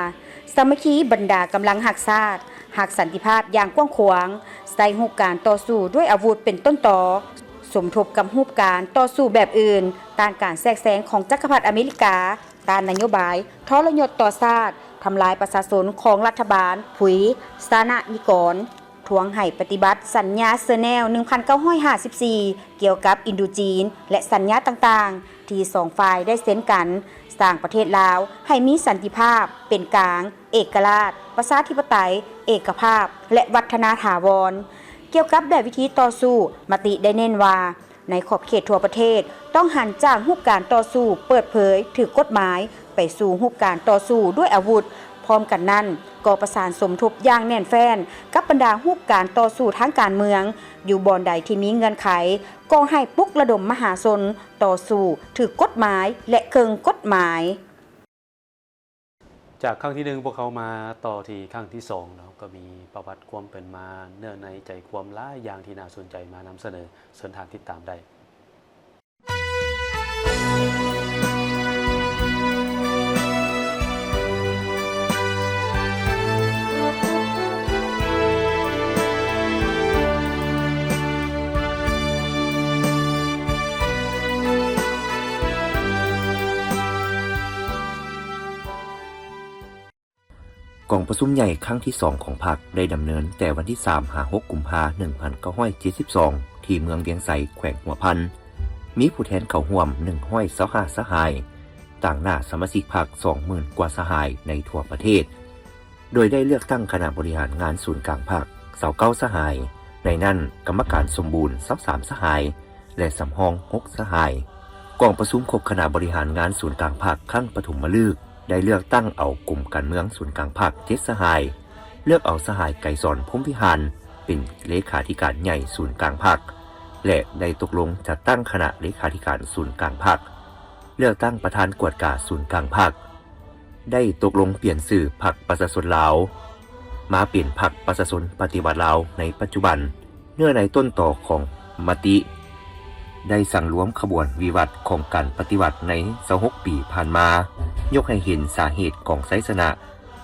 ສາມັກຄີບັນດາກຳລັງຮັກຊາດ, ຮັກສັນຕິພາບຢ່າງກວ້າງຂວາງ, ໃຊ້ຮູບການຕໍ່ສູ້ດ້ວຍອາວຸດເປັນຕົ້ນຕໍ, ສົມທົບກັບຮູບການຕໍ່ສູ້ແບບອື່ນ, ຕ້ານການແຊກແຊງຂອງຈັກກະພັດອາເມລິກາ, ຕ້ານນະໂຍບາຍທໍລະຍົດຕໍ່ຊາດ, ທຳລາຍປະຊາຊົນຂອງລັດຖະບານຜຸຍຊານະນິກອນ, ທວງໃຫ້ປະຕິບັດສັນຍາເຊີແນວ ໜຶ່ງພັນເກົ້າຮ້ອຍຫ້າສິບສີ່ ກ່ຽວກັບອິນໂດຈີນ ແລະ ສັນຍາຕ່າງໆ ທີ່ສອງຝ່າຍໄດ້ເຊັນກັນ, ສ້າງປະເທດລາວໃຫ້ມີສັນຕິພາບ, ເປັນກາງ, ເອກະລາດ, ປະຊາທິປະໄຕ, ເອກະພາບ ແລະ ວັດທະນາຖາວອນ. ກ່ຽວກັບແບບວິທີຕໍ່ສູ້, ມະຕິໄດ້ເນັ້ນວ່າ ໃນຂອບເຂດທົ່ວປະເທດ ຕ້ອງຫັນຈາກຮູບການຕໍ່ສູ້ເປີດເຜີຍ, ຖືກກົດໝາຍ ໄປສູ່ຮູບການຕໍ່ສູ້ດ້ວຍອາວຸດ. ພ້ອມກັນນັ້ນ, ກໍປະສານສົມທົບຢ່າງແໜ້ນແຟ້ນກັບບັນດາຮູບການຕໍ່ສູ້ທາງການເມືອງ, ຢູ່ບ່ອນໃດທີ່ມີເງື່ອນໄຂ, ກໍໃຫ້ປຸກລະດົມມະຫາຊົນຕໍ່ສູ້ຖືກກົດໝາຍ ແລະ ເຄິ່ງກົດໝາຍ. ຈາກຄັ້ງທີໜຶ່ງ ພວກເຮົາມາຕໍ່ທີ່ຄັ້ງທີສອງເນາະ, ກໍມີປະຫວັດຄວາມເປັນມາ, ເນື້ອໃນໃຈຄວາມຫຼາຍຢ່າງທີ່ໜ້າສົນໃຈມານຳສະເໜີ, ເຊີນທ່ານຕິດຕາມໄດ້. ກອງປະຊຸມໃຫຍ່ຄັ້ງທີສອງຂອງພັກ ໄດ້ດຳເນີນແຕ່ວັນທີສາມຫາຫົກ ກຸມພາ ໜຶ່ງພັນເກົ້າຮ້ອຍເຈັດສິບສອງ ທີ່ເມືອງວຽງໄຊ ແຂວງຫົວພັນ, ມີຜູ້ແທນເຂົ້າຮ່ວມໜຶ່ງຮ້ອຍຊາວຫ້າສະຫາຍ, ຕາງໜ້າສະມາຊິກພັກສອງໝື່ນກວ່າສະຫາຍໃນທົ່ວປະເທດ, ໂດຍໄດ້ເລືອກຕັ້ງຄະນະບໍລິຫານງານສູນກາງພັກຊາວເກົ້າສະຫາຍ, ໃນນັ້ນກຳມະການສົມບູນຊາວສາມສະຫາຍ ແລະ ສຳຮອງຫົກສະຫາຍ. ກອງປະຊຸມຄົບຄະນະບໍລິຫານງານສູນກາງພັກຄັ້ງປະຖົມມະລຶກ ໄດ້ເລືອກຕັ້ງເອົາກົມການເມືອງສູນກາງພັກເຈັດສະຫາຍ, ເລືອກເອົາສະຫາຍ ໄກສອນ ພົມວິຫານ ເປັນເລຂາທິການໃຫຍ່ສູນກາງພັກ ແລະ ໄດ້ຕົກລົງຈັດຕັ້ງຄະນະເລຂາທິການສູນກາງພັກ, ເລືອກຕັ້ງປະທານກວດກາສູນກາງພັກ, ໄດ້ຕົກລົງປ່ຽນຊື່ພັກປະຊາຊົນລາວ ມາເປັນພັກປະຊາຊົນປະຕິວັດລາວໃນປັດຈຸບັນ. ເນື້ອໃນຕົ້ນຕໍຂອງມະຕິ ໄດ້ສັງລວມຂະບວນວິວັດຂອງການປະຕິວັດໃນຊາວຫົກປີຜ່ານມາ, ຍົກໃຫ້ເຫັນສາເຫດຂອງໄຊຊະນະ,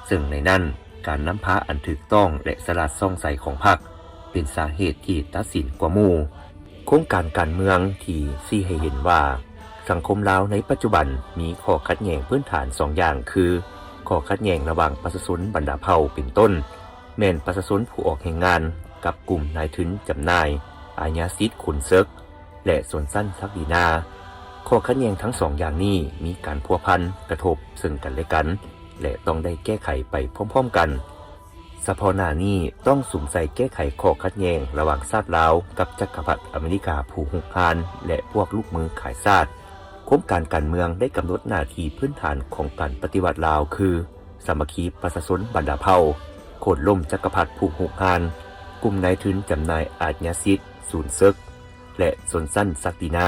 ເຊິ່ງໃນນັ້ນການນຳພາອັນຖືກຕ້ອງ ແລະ ສະຫຼາດຊ່ອງໃສຂອງພັກ ເປັນສາເຫດທີ່ຕັດສິນກວ່າໝູ່. ໂຄງການການເມືອງທີ່ຊີ້ໃຫ້ເຫັນວ່າ ສັງຄົມລາວໃນປັດຈຸບັນມີຂໍ້ຂັດແຍ່ງພື້ນຖານສອງຢ່າງ ຄື ຂໍ້ຂັດແຍ່ງລະຫວ່າງປະຊາຊົນບັນດາເຜົ່າ ເປັນຕົ້ນ ແມ່ນປະຊາຊົນຜູ້ອອກແຮງງານ ກັບກຸ່ມນາຍທຶນຈຳໜ່າຍ, ອາຍາສິດຂຸນເສິກ ແລະ ຊົນຊັ້ນສັກດີນາ. ຂໍ້ຂັດແຍ່ງທັງສອງຢ່າງນີ້ມີການພົວພັນກະທົບເຊິ່ງກັນແລະກັນ ແລະ ຕ້ອງໄດ້ແກ້ໄຂໄປພ້ອມໆກັນ. ສະເພາະໜ້ານີ້ຕ້ອງສຸມໃສ່ແກ້ໄຂຂໍ້ຂັດແຍ່ງລະຫວ່າງຊາດລາວກັບຈັກກະພັດອາເມລິກາຜູ້ຮຸກຮານ ແລະ ພວກລູກມືຂາຍຊາດ. ໂຄງການການເມືອງໄດ້ກຳນົດໜ້າທີ່ພື້ນຖານຂອງການປະຕິວັດລາວຄື ສາມັກຄີປະຊາຊົນບັນດາເຜົ່າ, ໂຄ່ນລົ້ມຈັກກະພັດຜູ້ຮຸກຮານ, ກຸ່ມນາຍທຶນຈຳໜ່າຍອາຍາສິດສູນເສິກ ແລະ ຊົນຊັ້ນສັກດີນາ,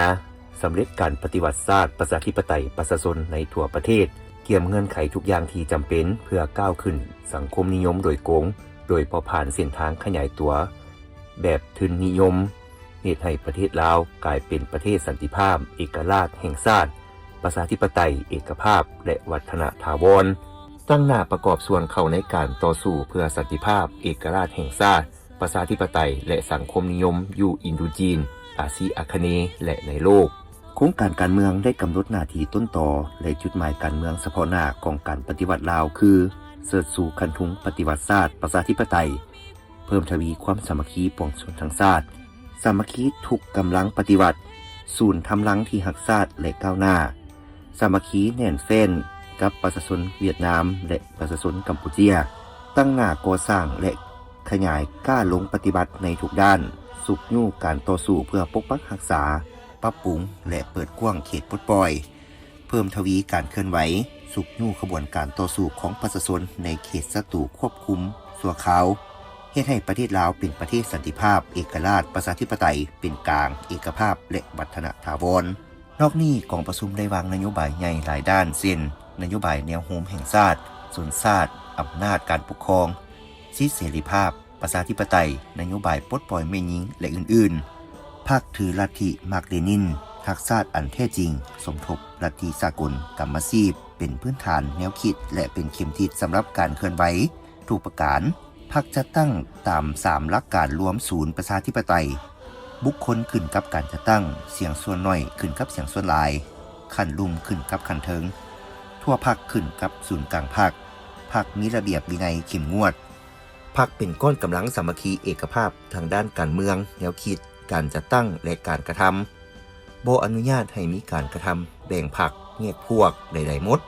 ສຳເລັດການປະຕິວັດຊາດປະຊາທິປະໄຕປະຊາຊົນໃນທົ່ວປະເທດ, ກຽມເງື່ອນໄຂທຸກຢ່າງທີ່ຈຳເປັນເພື່ອກ້າວຂຶ້ນສັງຄົມນິຍົມໂດຍກົງ ໂດຍບໍ່ຜ່ານເສັ້ນທາງຂະຫຍາຍຕົວແບບທຶນນິຍົມ, ເຮັດໃຫ້ປະເທດລາວກາຍເປັນປະເທດສັນຕິພາບ, ເອກະລາດແຫ່ງຊາດ, ປະຊາທິປະໄຕ, ເອກະພາບ ແລະ ວັດທະນະຖາວອນ. ຕັ້ງໜ້າປະກອບສ່ວນເຂົ້າໃນການຕໍ່ສູ້ເພື່ອສັນຕິພາບ, ເອກະລາດແຫ່ງຊາດ, ປະຊາທິປະໄຕ ແລະ ສັງຄົມນິຍົມຢູ່ອິນໂດຈີນ, ອາຊີອາຄະເນ ແລະ ໃນໂລກ. ໂຄງການການເມືອງໄດ້ກຳນົດໜ້າທີ່ຕົ້ນຕໍ ແລະ ຈຸດໝາຍການເມືອງສະເພາະໜ້າຂອງການປະຕິວັດລາວຄື ເຊີດຊູຂັ້ນທຸງປະຕິວັດຊາດປະຊາທິປະໄຕ, ເພີ່ມທະວີຄວາມສາມັກຄີປວງຊົນທັງຊາດ, ສາມັກຄີທຸກກຳລັງປະຕິວັດ, ສູນທຳລັງທີ່ຮັກຊາດ ແລະ ກ້າວໜ້າ, ສາມັກຄີແໜ້ນແຟ້ນກັບປະຊາຊົນຫວຽດນາມ ແລະ ປະຊາຊົນກຳປູເຈຍ, ຕັ້ງໜ້າກໍ່ສ້າງ ແລະ ຂະຫຍາຍກ້າລົງປະຕິບັດໃນທຸກດ້ານ, ຊຸກຍູ້ການຕໍ່ສູ້ເພື່ອປົກປັກຮັກສາ, ປັບປຸງ ແລະ ເປີດກວ້າງເຂດປົດປ່ອຍ, ເພີ່ມທະວີການເຄື່ອນໄຫວ, ຊຸກຍູ້ຂະບວນການຕໍ່ສູ້ຂອງປະຊາຊົນໃນເຂດສັດຕູຄວບຄຸມຊົ່ວຄາວ, ເຮັດໃຫ້ປະເທດລາວເປັນປະເທດສັນຕິພາບ, ເອກະລາດ, ປະຊາທິປະໄຕ, ເປັນກາງ, ເອກະພາບ ແລະ ວັດທະນະຖາວອນ. ນອກນີ້, ກອງປະຊຸມໄດ້ວາງນະໂຍບາຍໃຫຍ່ຫຼາຍດ້ານ ເຊັ່ນ ນະໂຍບາຍແນວໂຮມແຫ່ງຊາດ, ຊົນຊາດ, ອຳນາດການປົກຄອງ, ສິດເສລີພາບ, ປະຊາທິປະໄຕ, ນະໂຍບາຍປົດປ່ອຍແມ່ຍິງ ແລະ ອື່ນໆ. ພັກຖືລັດທິມາກເລນິນ, ຮັກຊາດອັນແທ້ຈິງ, ສົມທົບລັດທິສາກົນກຳມະຊີບ ເປັນພື້ນຖານແນວຄິດ ແລະ ເປັນເຂັມທິດສຳລັບການເຄື່ອນໄຫວທຸກປະການ. ພັກຈັດຕັ້ງຕາມສາມຫຼັກການລວມສູນປະຊາທິປະໄຕ, ບຸກຄົນຂຶ້ນກັບການຈັດຕັ້ງ, ສຽງສ່ວນໜ້ອຍຂຶ້ນກັບສຽງສ່ວນຫຼາຍ, ຂັ້ນລຸ່ມຂຶ້ນກັບຂັ້ນເທິງ, ທົ່ວພັກຂຶ້ນກັບສູນກາງພັກ, ພັກມີລະບຽບວິໄນເຂັ້ມງວດ, ພັກເປັນກ້ອນກຳລັງສາມັກຄີເອກະພາບທາງດ້ານການເມືອງ, ແນວຄິດ, ການຈັດຕັ້ງ ແລະ ການກະທຳ, ບໍ່ອະນຸຍາດໃຫ້ມີການກະທຳແບ່ງພັກ, ແຍກພວກໃດໆໝົດ.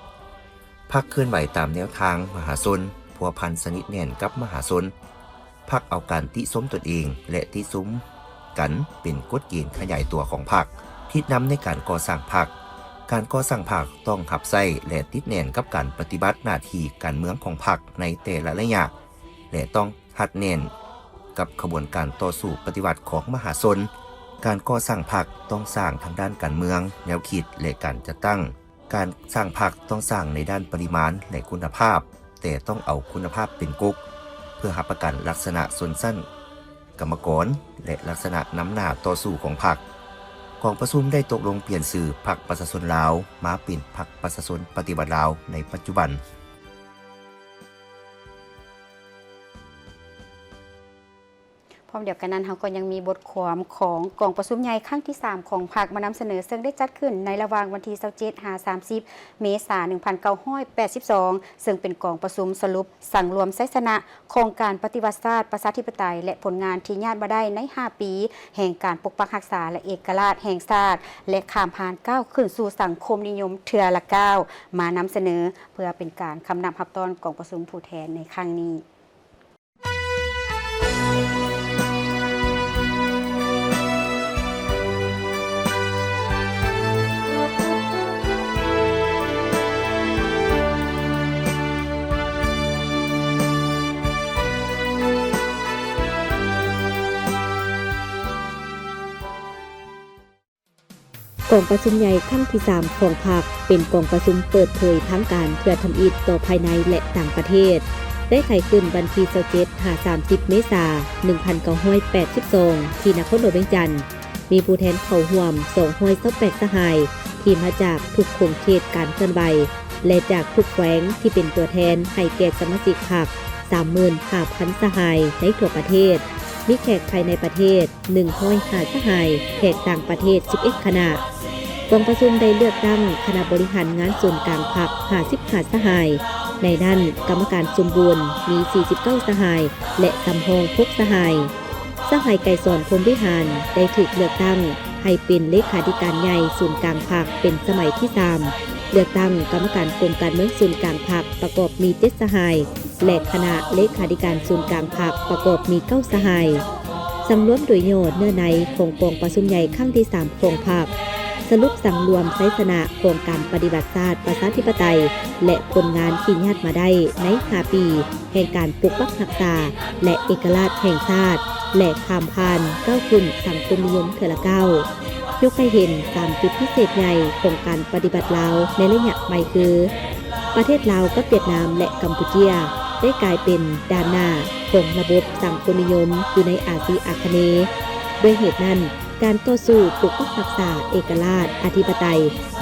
ພັກເຄື່ອນໄຫວຕາມແນວທາງມະຫາຊົນ, ພົວພັນສະໜິດແໜ້ນກັບມະຫາຊົນ. ພັກເອົາການຕິຊົມຕົນເອງ ແລະ ຕິຊົມກັນເປັນກົດເກນຂະຫຍາຍຕົວຂອງພັກ, ທິດນຳໃນການກໍ່ສ້າງພັກ. ການກໍ່ສ້າງພັກຕ້ອງຮັບໃຊ້ ແລະ ຕິດແໜ້ນກັບການປະຕິບັດໜ້າທີ່ການເມືອງຂອງພັກໃນແຕ່ລະໄລຍະ ແລະ ຕ້ອງຮັດແໜ້ນກັບຂະບວນການຕໍ່ສູ້ປະຕິວັດຂອງມະຫາຊົນ. ການກໍ່ສ້າງພັກຕ້ອງສ້າງທາງດ້ານການເມືອງ, ແນວຄິດ ແລະ ການຈັດຕັ້ງ. ການສ້າງພັກຕ້ອງສ້າງໃນດ້ານປະລິມານ ແລະ ຄຸນນະພາບ, ແຕ່ຕ້ອງເອົາຄຸນນະພາບເປັນກົກ ເພື່ອຮັບປະກັນລັກສະນະຊົນຊັ້ນກຳມະກອນ ແລະ ລັກສະນະນຳໜ້າຕໍ່ສູ້ຂອງພັກ. ກອງປະຊຸມໄດ້ຕົກລົງປ່ຽນຊື່ພັກປະຊາຊົນລາວ ມາເປັນພັກປະຊາຊົນປະຕິວັດລາວໃນປັດຈຸບັນ. ເພ ພ້ອມດຽວກັນນັ້ນ ເຮົາກໍຍັງມີບົດຄວາມຂອງກອງປະຊຸມໃຫຍ່ຄັ້ງທີສາມຂອງພັກມານຳສະເໜີ, ເຊິ່ງໄດ້ຈັດຂຶ້ນໃນລະຫວ່າງວັນທີຊາວເຈັດຫາສາມສິບເມສາໜຶ່ງພັນເກົ້າຮ້ອຍແປດສິບສອງ ເຊິ່ງເປັນກອງປະຊຸມສະຫຼຸບສັງລວມໄຊຊະນະຂອງການປະຕິວັດຊາດ ປະຊາທິປະໄຕ ແລະ ຜົນງານທີ່ຍາດມາໄດ້ໃນຫ້າປີແຫ່ງການປົກປັກຮັກສາ ແລະ ເອກະລາດແຫ່ງຊາດ ແລະ ຂ້າມຜ່ານກ້າວຂຶ້ນສູ່ສັງຄົມນິຍົມເທື່ອລະກ້າວ ມານຳສະເໜີ ເພື່ອເປັນການຄຳນັບຮັບຕ້ອນກອງປະຊຸມຜູ້ແທນໃນຄັ້ງນີ້. ກອງປະຊຸມໃຫຍ່ຄັ້ງທີສາມຂອງພັກ ເປັນກອງປະຊຸມເປີດເຜີຍທາງການເທື່ອທຳອິດຕໍ່ພາຍໃນ ແລະ ຕ່າງປະເທດ, ໄດ້ໄຂຂຶ້ນວັນທີຊາວເຈັດຫາສາມສິບເມສາໜຶ່ງພັນເກົ້າຮ້ອຍແປດສິບສອງ ທີ່ນະຄອນຫຼວງວຽງຈັນ, ມີຜູ້ແທນເຂົ້າຮ່ວມສອງຮ້ອຍຊາວແປດສະຫາຍ ທີ່ມາຈາກທຸກຂົງເຂດການເຄື່ອນໄຫວ ແລະ ຈາກທຸກແຂວງ ທີ່ເປັນຕົວແທນໃຫ້ແກ່ສະມາຊິກພັກສາມໝື່ນຫ້າພັນສະຫາຍໃນທົ່ວປະເທດ, ມີແຂກພາຍໃນປະເທດ ໜຶ່ງຮ້ອຍຫ້າສະຫາຍ, ແຂກຕ່າງປະເທດສິບເອັດຄະນະ. ກອງປະຊຸມໄດ້ເລືອກຕັ້ງຄະນະບໍລິຫານງານສູນກາງພັກຫ້າສິບຫ້າສະຫາຍ, ໃນນັ້ນກຳມະການສົມບູນມີສີ່ສິບເກົ້າສະຫາຍ ແລະ ສຳຮອງຫົກສະຫາຍ. ສະຫາຍ ໄກສອນ ພົມວິຫານ ໄດ້ຖືກເລືອກຕັ້ງໃຫ້ເປັນເລຂາທິການໃຫຍ່ສູນກາງພັກເປັນສະໄໝທີສາມ, ເລືອກຕັ້ງກຳມະການກົມການເມືອງສູນກາງພັກປະກອບມີເຈັດສະຫາຍ ແລະ ຄະນະເລຂາທິການສູນກາງພັກປະກອບມີເກົ້າສະຫາຍ. ສັງລວມໂດຍຫຍໍ້ເນື້ອໃນຂອງກອງປະຊຸມໃຫຍ່ຄັ້ງທີສາມຂອງພັກ, ສະຫຼຸບສັງລວມໄຊຊະນະຂອງການປະຕິວັດຊາດປະຊາທິປະໄຕ ແລະ ຜົນງານທີ່ຍາດມາໄດ້ໃນຫ້າປີແຫ່ງການປົກປັກຮັກສາ ແລະ ເອກະລາດແຫ່ງຊາດ ແລະ ຂ້າມຜ່ານກ້າວຂຶ້ນສັງຄົມນິຍົມເທື່ອລະກ້າວ. ຍົກໃຫ້ເຫັນສາມຈຸດພິເສດໃຫຍ່ຂອງການປະຕິວັດລາວໃນໄລຍະໃໝ່ຄື ປະເທດລາວກັບຫວຽດນາມ ແລະ ກຳປູເຈຍ ໄດ້ກາຍເປັນດ່ານໜ້າຂອງລະບົບສັງຄົມນິຍົມຢູ່ໃນອາຊີອາຄະເນ. ດ້ວຍເຫດນັ້ນ, ການຕໍ່ສູ້ປົກປັກຮັກສາເອກະລາດ ອະທິປະໄຕ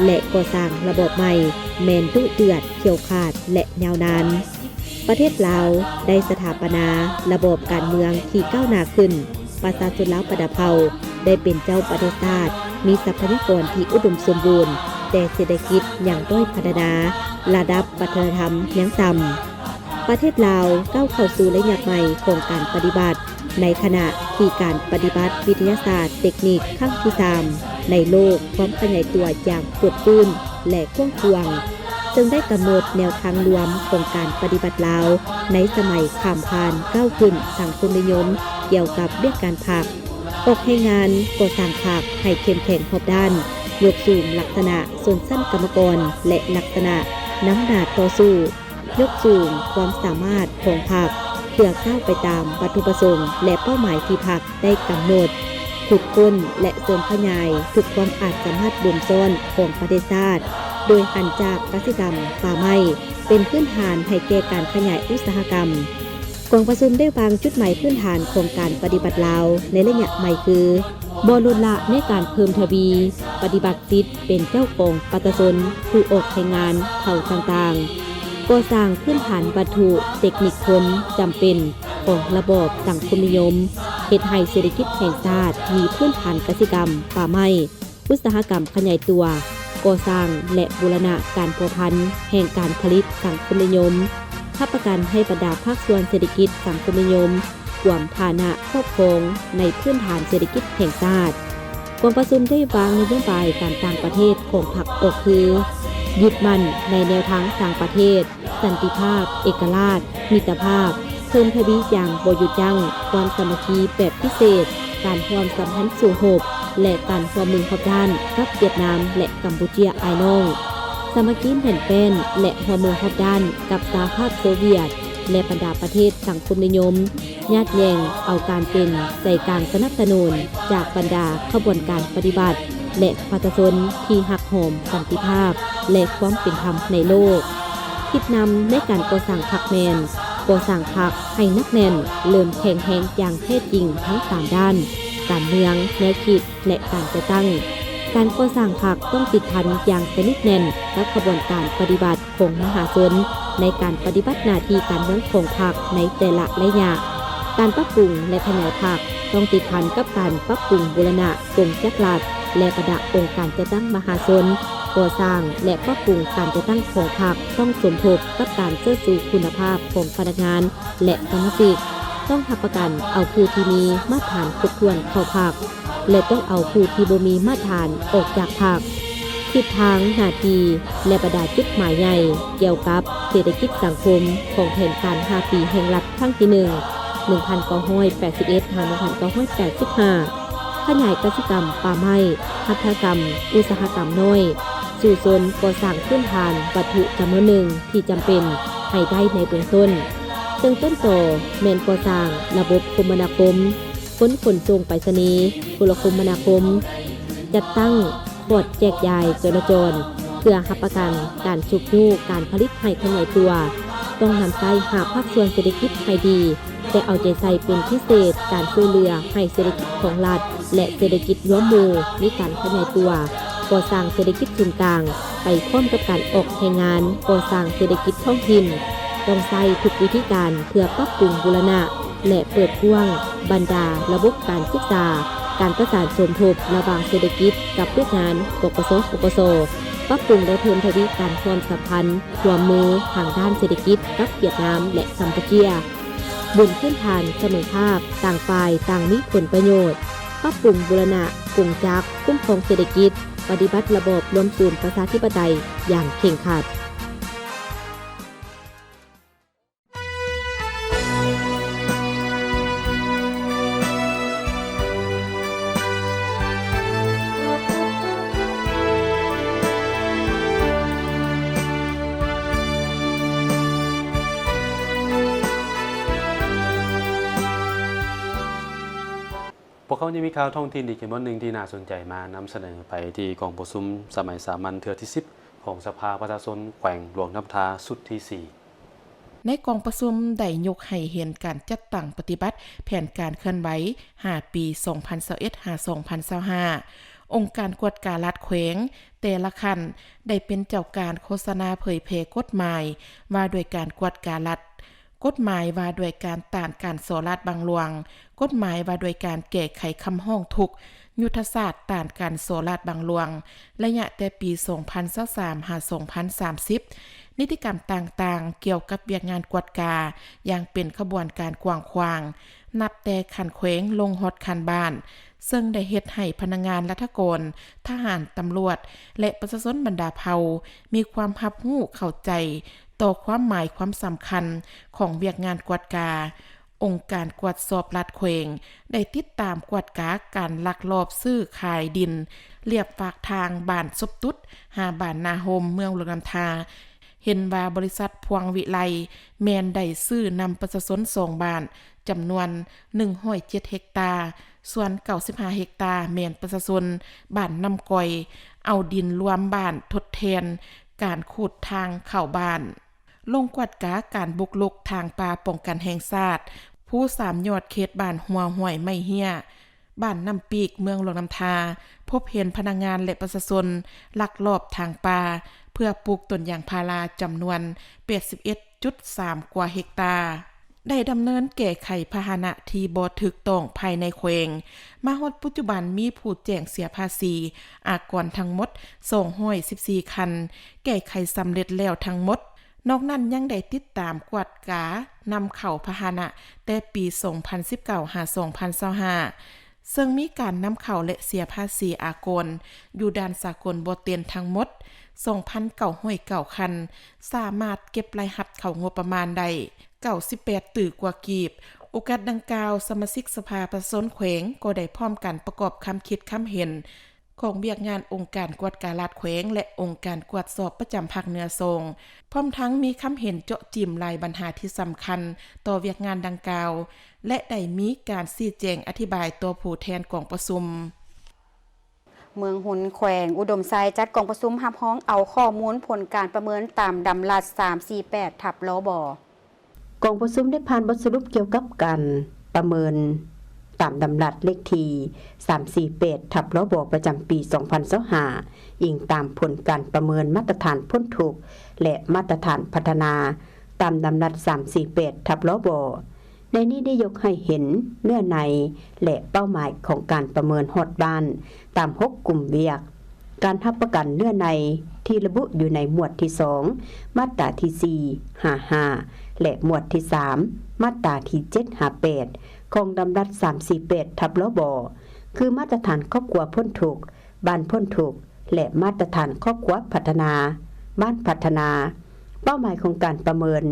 ແລະ ກໍ່ສ້າງລະບອບໃໝ່ ແມ່ນດຸເດືອດ, ຂຽວຂາດ ແລະ ຍາວນານ. ປະເທດລາວໄດ້ສະຖາປະນາລະບອບການເມືອງທີ່ກ້າວໜ້າຂຶ້ນ, ປະຊາຊົນລາວບັນດາເຜົ່າໄດ້ເປັນເຈົ້າປະເທດຊາດ, ມີຊັບພະຍາກອນທີ່ອຸດົມສົມບູນ, ແຕ່ເສດຖະກິດຍັງດ້ອຍພັດທະນາ, ລະດັບວັດທະນະທຳຍັງຕ່ຳ. ປະເທດລາວກ້າວເຂົ້າສູ່ໄລຍະໃໝ່ຂອງການປະຕິວັດ, ໃນຂະນະທີ່ການປະຕິວັດວິທະຍາສາດເຕັກນິກຄັ້ງທີສາມໃນໂລກ ພວມຂະຫຍາຍຕົວຢ່າງເປີດຟື້ນ ແລະ ກວ້າງຂວາງ, ເຊິ່ງໄດ້ກຳນົດແນວທາງລວມຂອງການປະຕິວັດລາວໃນສະໄໝຂ້າມຜ່ານກ້າວຂຶ້ນສັງຄົມນິຍົມ ກ່ຽວກັບວຽກງານພັກ, ອອກແຮງງານກໍ່ສ້າງພັກໃຫ້ເຂັ້ມແຂງຮອບດ້ານ, ຍົກສູງລັກສະນະຊົນຊັ້ນກຳມະກອນ ແລະ ລັກສະນະນຳໜ້າຕໍ່ສູ້, ຍົກສູງຄວາມສາມາດຂອງພັກ ເພື່ອກ້າວໄປຕາມວັດຖຸປະສົງ ແລະ ເປົ້າໝາຍທີ່ພັກໄດ້ກຳນົດ, ຂຸດຄົ້ນ ແລະ ເສີມຂະຫຍາຍທຸກຄວາມອາດສາມາດບົ່ມຊ້ອນຂອງປະເທດຊາດ, ໂດຍຫັນຈາກກະສິກຳ, ປ່າໄມ້ ເປັນພື້ນຖານໃຫ້ແກ່ການຂະຫຍາຍອຸດສາຫະກຳ. ກອງປະຊຸມໄດ້ວາງຈຸດໝາຍພື້ນຖານຂອງການປະຕິວັດລາວໃນໄລຍະໃໝ່ຄື ບໍ່ລົດລະໃນການເພີ່ມທະວີປະຕິບັດສິດເປັນເຈົ້າຂອງປະຊາຊົນ, ຜູ້ອອກແຮງງານ, ເຜົ່າຕ່າງໆ, ກໍ່ສ້າງພື້ນຖານວັດຖຸເຕັກນິກຄົນຈຳເປັນຂອງລະບອບສັງຄົມນິຍົມ, ເຮັດໃຫ້ເສດຖະກິດແຫ່ງຊາດມີພື້ນຖານກະສິກຳ, ປ່າໄມ້, ອຸດສາຫະກຳຂະຫຍາຍຕົວ, ກໍ່ສ້າງ ແລະ ບູລະນະການພົວພັນແຫ່ງການຜະລິດສັງຄົມນິຍົມ, ຮັບປະກັນໃຫ້ບັນດາພາກສ່ວນເສດຖະກິດສັງຄົມນິຍົມ ກວມຖານະຄອບຄອງໃນພື້ນຖານເສດຖະກິດແຫ່ງຊາດ. ກອງປະຊຸມໄດ້ວາງນະໂຍບາຍການຕ່າງປະເທດຂອງພັກອອກຄື ຍຶດໝັ້ນໃນແນວທາງຕ່າງປະເທດ, ສັນຕິພາບ, ເອກະລາດ, ມິດຕະພາບ, ເພີ່ມທະວີຢ່າງບໍ່ຢຸດຢັ້ງຄວາມສາມັກຄີແບບພິເສດ, ການຮ່ວມສຳພັນສູ້ຮົບ ແລະ ການຮ່ວມມືຮອບດ້ານກັບຫວຽດນາມ ແລະ ກຳປູເຈຍອ້າຍນ້ອງ, ສາມັກຄີແໜ້ນແຟ້ນ ແລະ ຮ່ວມມືຮອບດ້ານກັບສະຫະພາບໂຊວຽດ ແລະ ບັນດາປະເທດສັງຄົມນິຍົມ, ຍາດແຍ່ງເອົາການເປັນໃຈກາງສະໜັບສະໜູນຈາກບັນດາຂະບວນການປະຕິວັດ ແລະ ປະຊາຊົນທີ່ຮັກຫອມສັນຕິພາບ ແລະ ຄວາມເປັນທຳໃນໂລກ. ຄິດນຳໃນການກໍ່ສ້າງພັກແມ່ນ ກໍ່ສ້າງພັກໃຫ້ໜັກແໜ້ນ, ເລີ່ມແຂງແຮງຢ່າງແທ້ຈິງທັງສາມດ້ານ, ການເມືອງ, ແນວຄິດ ແລະ ການຈັດຕັ້ງ. ການກໍ່ສ້າງພັກຕ້ອງຕິດພັນຢ່າງສະໜິດແໜ້ນກັບຂະບວນການປະຕິວັດ ຂອງມະຫາຊົນໃນການປະຕິບັດໜ້າທີ່ການເມືອງຂອງພັກໃນແຕ່ລະໄລຍະ. ການປັບປຸງ ແລະ ຂະຫຍາຍພັກ ຕ້ອງຕິດພັນກັບການປັບປຸງບູລະນະກົງຈັກລັດ ແລະ ບັນດາອົງການຈັດຕັ້ງມະຫາຊົນ, ກໍ່ສ້າງ ແລະ ປັບປຸງການຈັດຕັ້ງຂອງພັກ ຕ້ອງສົມທົບກັບການເຊີດຊູຄຸນນະພາບຂອງພະນັກງານ ແລະ ສະມາຊິກ. ຕ້ອງຮັບປະກັນເອົາຜູ້ທີ່ມີມາດຖານຄົບຖ້ວນເຂົ້າພັກ ແລະ ຕ້ອງເອົາຜູ້ທີ່ບໍ່ມີມາດຖານອອກຈາກພັກ. ທິດທາງ, ໜ້າທີ່ ແລະ ບັນດາຈຸດໝາຍໃຫຍ່ກ່ຽວກັບເສດຖະກິດສັງຄົມຂອງແຜນການຫ້າປີແຫ່ງລັດຄັ້ງທີໜຶ່ງ ໜຶ່ງພັນເກົ້າຮ້ອຍແປດສິບເອັດ ຫາ ໜຶ່ງພັນເກົ້າຮ້ອຍແປດສິບຫ້າ ຂະຫຍາຍກະສິກຳ, ປ່າໄມ້, ຫັດຖະກຳ, ອຸດສາຫະກຳນ້ອຍ, ສູ້ຊົນກໍ່ສ້າງພື້ນຖານວັດຖຸຈຳນວນໜຶ່ງທີ່ຈຳເປັນໃຫ້ໄດ້ໃນເບື້ອງຕົ້ນ, ເຊິ່ງຕົ້ນຕໍແມ່ນກໍ່ສ້າງລະບົບຄົມມະນາຄົມ, ຂົນສົ່ງໄປສະນີ, ໂທລະຄົມມະນາຄົມ, ຈັດຕັ້ງ ຂວດແຈກຢາຍຈໍລະຈອນ ເພື່ອຮັບປະກັນການຊຸກຍູ້ການຜະລິດໃຫ້ຂະຫຍາຍຕົວ. ຕ້ອງນຳໃຊ້ຫ້າພາກສ່ວນເສດຖະກິດໃຫ້ດີ, ແຕ່ເອົາໃຈໃສ່ເປັນພິເສດການຊ່ວຍເຫຼືອໃຫ້ເສດຖະກິດຂອງລັດ ແລະ ເສດຖະກິດລວມໝູ່ມີການຂະຫຍາຍຕົວ, ກໍ່ສ້າງເສດຖະກິດສູນກາງໄປພ້ອມກັບການອອກແຮງງານ, ກໍ່ສ້າງເສດຖະກິດທ້ອງຖິ່ນ. ຕ້ອງໃຊ້ທຸກວິທີການເພື່ອປັບປຸງບູລະນະ ແລະ ເປີດກວ້າງບັນດາລະບົບການສຶກສາ, ການປະສານສົມທົບລະຫວ່າງເສດຖະກິດກັບວຽກງານ ປກສ, ປກສ, ປັບປຸງ ແລະ ເພີ່ມທະວີການຮ່ວມສຳພັນຮ່ວມມືທາງດ້ານເສດຖະກິດກັບຫວຽດນາມ ແລະ ກຳປູເຈຍ, ບົນພື້ນຖານສະເໝີພາບ, ຕ່າງຝ່າຍຕ່າງມີຜົນປະໂຫຍດ, ປັບປຸງບູລະນະກົງຈັກຄຸ້ມຄອງເສດຖະກິດ, ປະຕິບັດລະບອບລວມສູນປະຊາທິປະໄຕຢ່າງເຄັ່ງຄັດ. ພວກເຮົາຍັງມີຂ່າວທ້ອງຖິ່ນອີກຈຳນວນໜຶ່ງທີ່ໜ້າສົນໃຈມານຳສະເໜີໄປທີ່ກອງປະຊຸມສະໄໝສາມັນເທື່ອທີສິບ ຂອງສະພາປະຊາຊົນແຂວງຫຼວງນ້ຳທາຊຸດທີສີ່. ໃນກອງປະຊຸມໄດ້ຍົກໃຫ້ເຫັນການຈັດຕັ້ງປະຕິບັດແຜນການເຄື່ອນໄຫວຫ້າປີ ສອງພັນຊາວເອັດ ຫາ ສອງພັນຊາວຫ້າ ອົງການກວດກາລັດແຂວງແຕ່ລະຂັ້ນ ໄດ້ເປັນເຈົ້າການໂຄສະນາເຜີຍແຜ່ກົດໝາຍວ່າດ້ວຍການກວດກາລັດ, ກົດໝາຍວ່າດ້ວຍການຕ້ານການສໍ້ລາດບັງຫຼວງ, ກົດໝາຍວ່າດ້ວຍການແກ້ໄຂຄຳຮ້ອງທຸກ, ຍຸດທະສາດຕ້ານການສໍ້ລາດບັງຫຼວງ ໄລຍະແຕ່ປີສອງພັນຊາວສາມ ຫາ ສອງພັນສາມສິບ, ນິຕິກຳຕ່າງໆກ່ຽວກັບວຽກງານກວດກາຢ່າງເປັນຂະບວນການກວ້າງຂວາງ, ນັບແຕ່ຂັ້ນແຂວງລົງຮອດຂັ້ນບ້ານ, ເຊິ່ງໄດ້ເຮັດໃຫ້ພະນັກງານລັດຖະກອນ, ທະຫານ, ຕຳຫຼວດ ແລະ ປະຊາຊົນບັນດາເຜົ່າ ມີຄວາມຮັບຮູ້ເຂົ້າໃຈຕໍ່ຄວາມໝາຍຄວາມສຳຄັນຂອງວຽກງານກວດກາ. ອົງການກວດສອບລັດແຂວງໄດ້ຕິດຕາມກວດກາການລັກລອບຊື້ຂາຍດິນລຽບປາກທາງບ້ານສົບຕຸດ ຫາ ບ້ານນາໂຮມ ເມືອງຫຼວງນ້ຳທາ, ເຫັນວ່າບໍລິສັດພວງວິໄລແມ່ນໄດ້ຊື້ນຳປະຊາຊົນສອງບ້ານ ຈຳນວນໜຶ່ງຮ້ອຍເຈັດເຮັກຕາ, ສ່ວນເກົ້າສິບຫ້າເຮັກຕາແມ່ນປະຊາຊົນບ້ານນ້ຳກ່ອຍ ເອົາດິນລວມບ້ານທົດແທນການຂູດທາງເຂົ້າບ້ານ. ລົງກວດກາການບຸກລຸກທາງປ່າປ້ອງກັນແຫ່ງຊາດ ພູສາມຍອດ ເຂດບ້ານຫົວຫ້ວຍໄມ້ເຮ້ຍ ບ້ານນ້ຳປີກ ເມືອງຫຼວງນ້ຳທາ, ພົບເຫັນພະນັກງານ ແລະ ປະຊາຊົນລັກລອບຖາງປ່າເພື່ອປູກຕົ້ນຢາງພາລາຈຳນວນແປດສິບເອັດຈຸດສາມກວ່າເຮັກຕາ. ໄດ້ດຳເນີນແກ້ໄຂພາຫະນະທີ່ບໍ່ຖືກຕ້ອງພາຍໃນແຂວງ. ມາຮອດປັດຈຸບັນມີຜູ້ແຈ້ງເສຍພາສີອາກອນທັງໝົດສອງຮ້ອຍສິບສີ່ຄັນ, ແກ້ໄຂສຳເລັດແລ້ວທັງໝົດ. ນອກນັ້ນຍັງໄດ້ຕິດຕາມກວດການຳເຂົ້າພາຫະນະແຕ່ປີສອງພັນສິບເກົ້າ ຫາ ສອງພັນຊາວຫ້າ ເຊິ່ງມີການນຳເຂົ້າ ແລະ ເສຍພາສີອາກອນຢູ່ດ່ານສາກົນບໍ່ເຕັນທັງໝົດສອງພັນເກົ້າຮ້ອຍເກົ້າຄັນ, ສາມາດເກັບລາຍຮັບເຂົ້າງົບປະມານໄດ້ເກົ້າສິບແປດຕື້ກວ່າກີບ. ໂອກາດດັ່ງກ່າວ, ສະມາຊິກສະພາປະຊາຊົນແຂວງກໍໄດ້ພ້ອມກັນປະກອບຄຳຄິດຄຳເຫັນ ຂອງວຽກງານອົງການກວດກາລັດແຂວງ ແລະ ອົງການກວດສອບປະຈຳພາກເໜືອສອງ, ພ້ອມທັງມີຄຳເຫັນເຈາະຈິ້ມຫຼາຍບັນຫາທີ່ສຳຄັນຕໍ່ວຽກງານດັ່ງກ່າວ ແລະ ໄດ້ມີການຊີ້ແຈງອະທິບາຍຕໍ່ຜູ້ແທນກອງປະຊຸມ. ເມືອງຮຸນ ແຂວງອຸດົມໄຊ ຈັດກອງປະຊຸມຮັບຮອງເອົາຂໍ້ມູນຜົນການປະເມີນຕາມດຳລັດສາມສີ່ແປດທັບ ລບ. ກອງປະຊຸມໄດ້ຜ່ານບົດສະຫຼຸບກ່ຽວກັບການປະເມີນຕາມດຳລັດເລກທີສາມສີ່ແປດທັບ ລບ ປະຈຳປີສອງພັນຊາວຫ້າ ອີງຕາມຜົນການປະເມີນມາດຕະຖານພົ້ນທຸກ ແລະ ມາດຕະຖານພັດທະນາຕາມດຳລັດສາມສີ່ແປດທັບ ລບ. ໃນນີ້ໄດ້ຍົກໃຫ້ເຫັນເນື້ອໃນ ແລະ ເປົ້າໝາຍຂອງການປະເມີນຮອດບ້ານ ຕາມຫົກກຸ່ມວຽກ. ການຮັບປະກັນເນື້ອໃນທີ່ລະບຸຢູ່ໃນໝວດທີສອງ ມາດຕາທີສີ່ຫາຫ້າ ແລະ ໝວດທີສາມ ມາດຕາທີເຈັດຫາແປດ ຂອງດຳລັດສາມສີ່ແປດ ທັບ ລບ ຄືມາດຕະຖານຄອບຄົວພົ້ນທຸກ, ບ້ານພົ້ນທຸກ ແລະ ມາດຕະຖານຄອບຄົວພັດທະນາ, ບ້ານພັດທະນາ. ເປົ້າໝາຍຂອງການປະເມີນ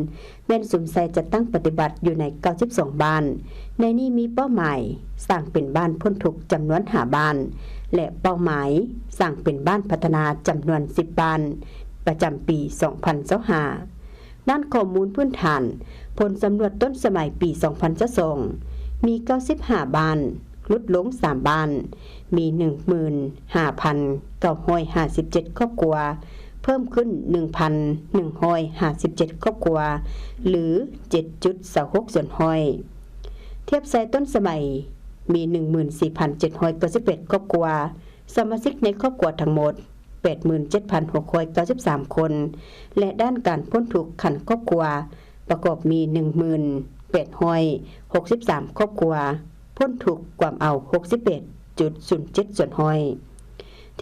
ແມ່ນສຸມໃສ່ຈັດຕັ້ງປະຕິບັດຢູ່ໃນເກົ້າສິບສອງບ້ານ. ໃນນີ້ມີເປົ້າໝາຍສ້າງເປັນບ້ານພົ້ນທຸກຈຳນວນຫ້າບ້ານ ແລະ ເປົ້າໝາຍສ້າງເປັນບ້ານພັດທະນາຈຳນວນສິບບ້ານ ປະຈຳປີສອງພັນຊາວຫ້າ. ດ້ານຂໍ້ມູນພື້ນຖານ, ຜົນສຳຫຼວດຕົ້ນສະໄໝປີສອງພັນຊາວສອງ ມີເກົ້າສິບຫ້າບ້ານ, ຫຼຸດລົງສາມບ້ານ, ມີໜຶ່ງໝື່ນຫ້າພັນເກົ້າຮ້ອຍຫ້າສິບເຈັດຄອບຄົວ, ເພີ່ມຂຶ້ນໜຶ່ງພັນໜຶ່ງຮ້ອຍຫ້າສິບເຈັດຄອບຄົວ ຫຼື ເຈັດຈຸດຊາວຫົກສ່ວນຮ້ອຍ. ທຽບໃສ່ຕົ້ນສະໄໝ ມີໜຶ່ງໝື່ນສີ່ພັນເຈັດຮ້ອຍເກົ້າສິບແປດຄອບຄົວ, ສະມາຊິກໃນຄອບຄົວທັງໝົດ ແປດໝື່ນເຈັດພັນຫົກຮ້ອຍເກົ້າສິບສາມຄົນ ແລະ ດ້ານການພົ້ນທຸກຂັ້ນຄອບຄົວ ປະກອບມີໜຶ່ງໝື່ນແປດຮ້ອຍຫົກສິບສາມຄອບຄົວ, ພົ້ນທຸກກວມເອົາຫົກສິບແປດຈຸດສູນເຈັດສ່ວນຮ້ອຍ.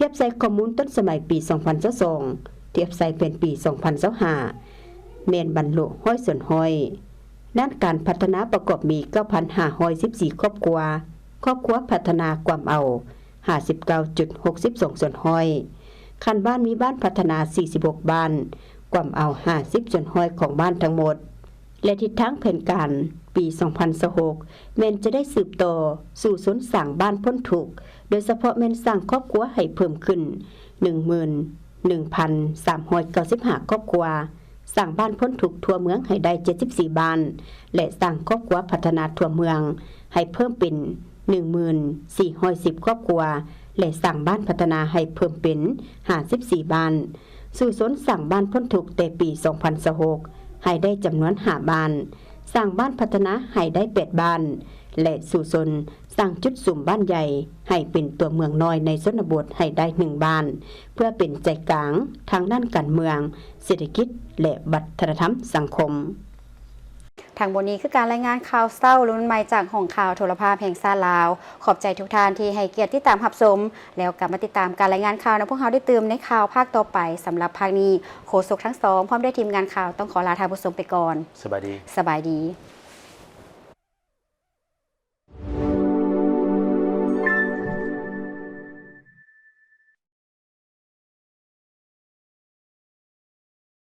ທຽບໃສ່ຂໍ້ມູນຕົ້ນສະໄໝປີສອງພັນຊາວສອງ ທຽບໃສ່ແຜນປີສອງພັນຊາວຫ້າ ແມ່ນບັນລຸຮ້ອຍສ່ວນຮ້ອຍ. ດ້ານການພັດທະນາປະກອບມີເກົ້າພັນຫ້າຮ້ອຍສິບສີ່ຄອບຄົວ, ຄອບຄົວພັດທະນາກວມເອົາ ຫ້າສິບເກົ້າຈຸດຫົກສິບສອງສ່ວນຮ້ອຍ. ຂັ້ນບ້ານມີບ້ານພັດທະນາສີ່ສິບຫົກບ້ານ, ກວມເອົາຫ້າສິບສ່ວນຮ້ອຍຂອງບ້ານທັງໝົດ ແລະ ທິດທາງແຜນການປີສອງພັນຊາວຫົກ ແມ່ນຈະໄດ້ສືບຕໍ່ສູ້ຊົນສ້າງບ້ານພົ້ນທຸກ, ໂດຍສະເພາະແມ່ນສ້າງຄອບຄົວໃຫ້ເພີ່ມຂຶ້ນໜຶ່ງໝື່ນໜຶ່ງພັນສາມຮ້ອຍເກົ້າສິບຫ້າຄອບຄົວ, ສ້າງບ້ານພົ້ນທຸກທົ່ວເມືອງໃຫ້ໄດ້ເຈັດສິບສີ່ບ້ານ ແລະ ສ້າງຄອບຄົວພັດທະນາທົ່ວເມືອງໃຫ້ເພີ່ມເປັນໜຶ່ງໝື່ນສີ່ຮ້ອຍສິບຄອບຄົວ ແລະ ສ້າງບ້ານພັດທະນາໃຫ້ເພີ່ມເປັນຫ້າສິບສີ່ບ້ານ, ສູ້ຊົນສ້າງບ້ານພົ້ນທຸກແຕ່ປີສອງພັນຊາວຫົກໃຫ້ໄດ້ຈຳນວນຫ້າບ້ານ, ສ້າງບ້ານພັດທະນາໃຫ້ໄດ້ແປດບ້ານ ແລະ ສູ້ຊົນສ້າງຈຸດສຸມບ້ານໃຫຍ່ໃຫ້ເປັນຕົວເມືອງນ້ອຍໃນຊົນນະບົດໃຫ້ໄດ້ໜຶ່ງບ້ານ ເພື່ອເປັນໃຈກາງທາງດ້ານການເມືອງ, ເສດຖະກິດ ແລະ ວັດທະນະທຳສັງຄົມ. ທັງໝົດນີ້ຄືການລາຍງານຂ່າວເຊົ້າລຸ້ນໃໝ່ຈາກຫ້ອງຂ່າວໂທລະພາບແຫ່ງຊາດລາວ. ຂອບໃຈທຸກທ່ານທີ່ໃຫ້ກຽດຕິດຕາມຮັບຊົມ, ແລ້ວກັບມາຕິດຕາມການລາຍງານຂ່າວນຳພວກເຮົາໄດ້ຕື່ມໃນຂ່າວພາກຕໍ່ໄປ. ສຳລັບພາກນີ້, ໂຄສົກທັງສອງ ພ້ອມດ້ວຍທີມງານຂ່າວ ຕ້ອງຂໍລາທ່ານຜູ້ຊົມໄປກ່ອນ. ສະບາຍດີ. ສະບາຍດີ.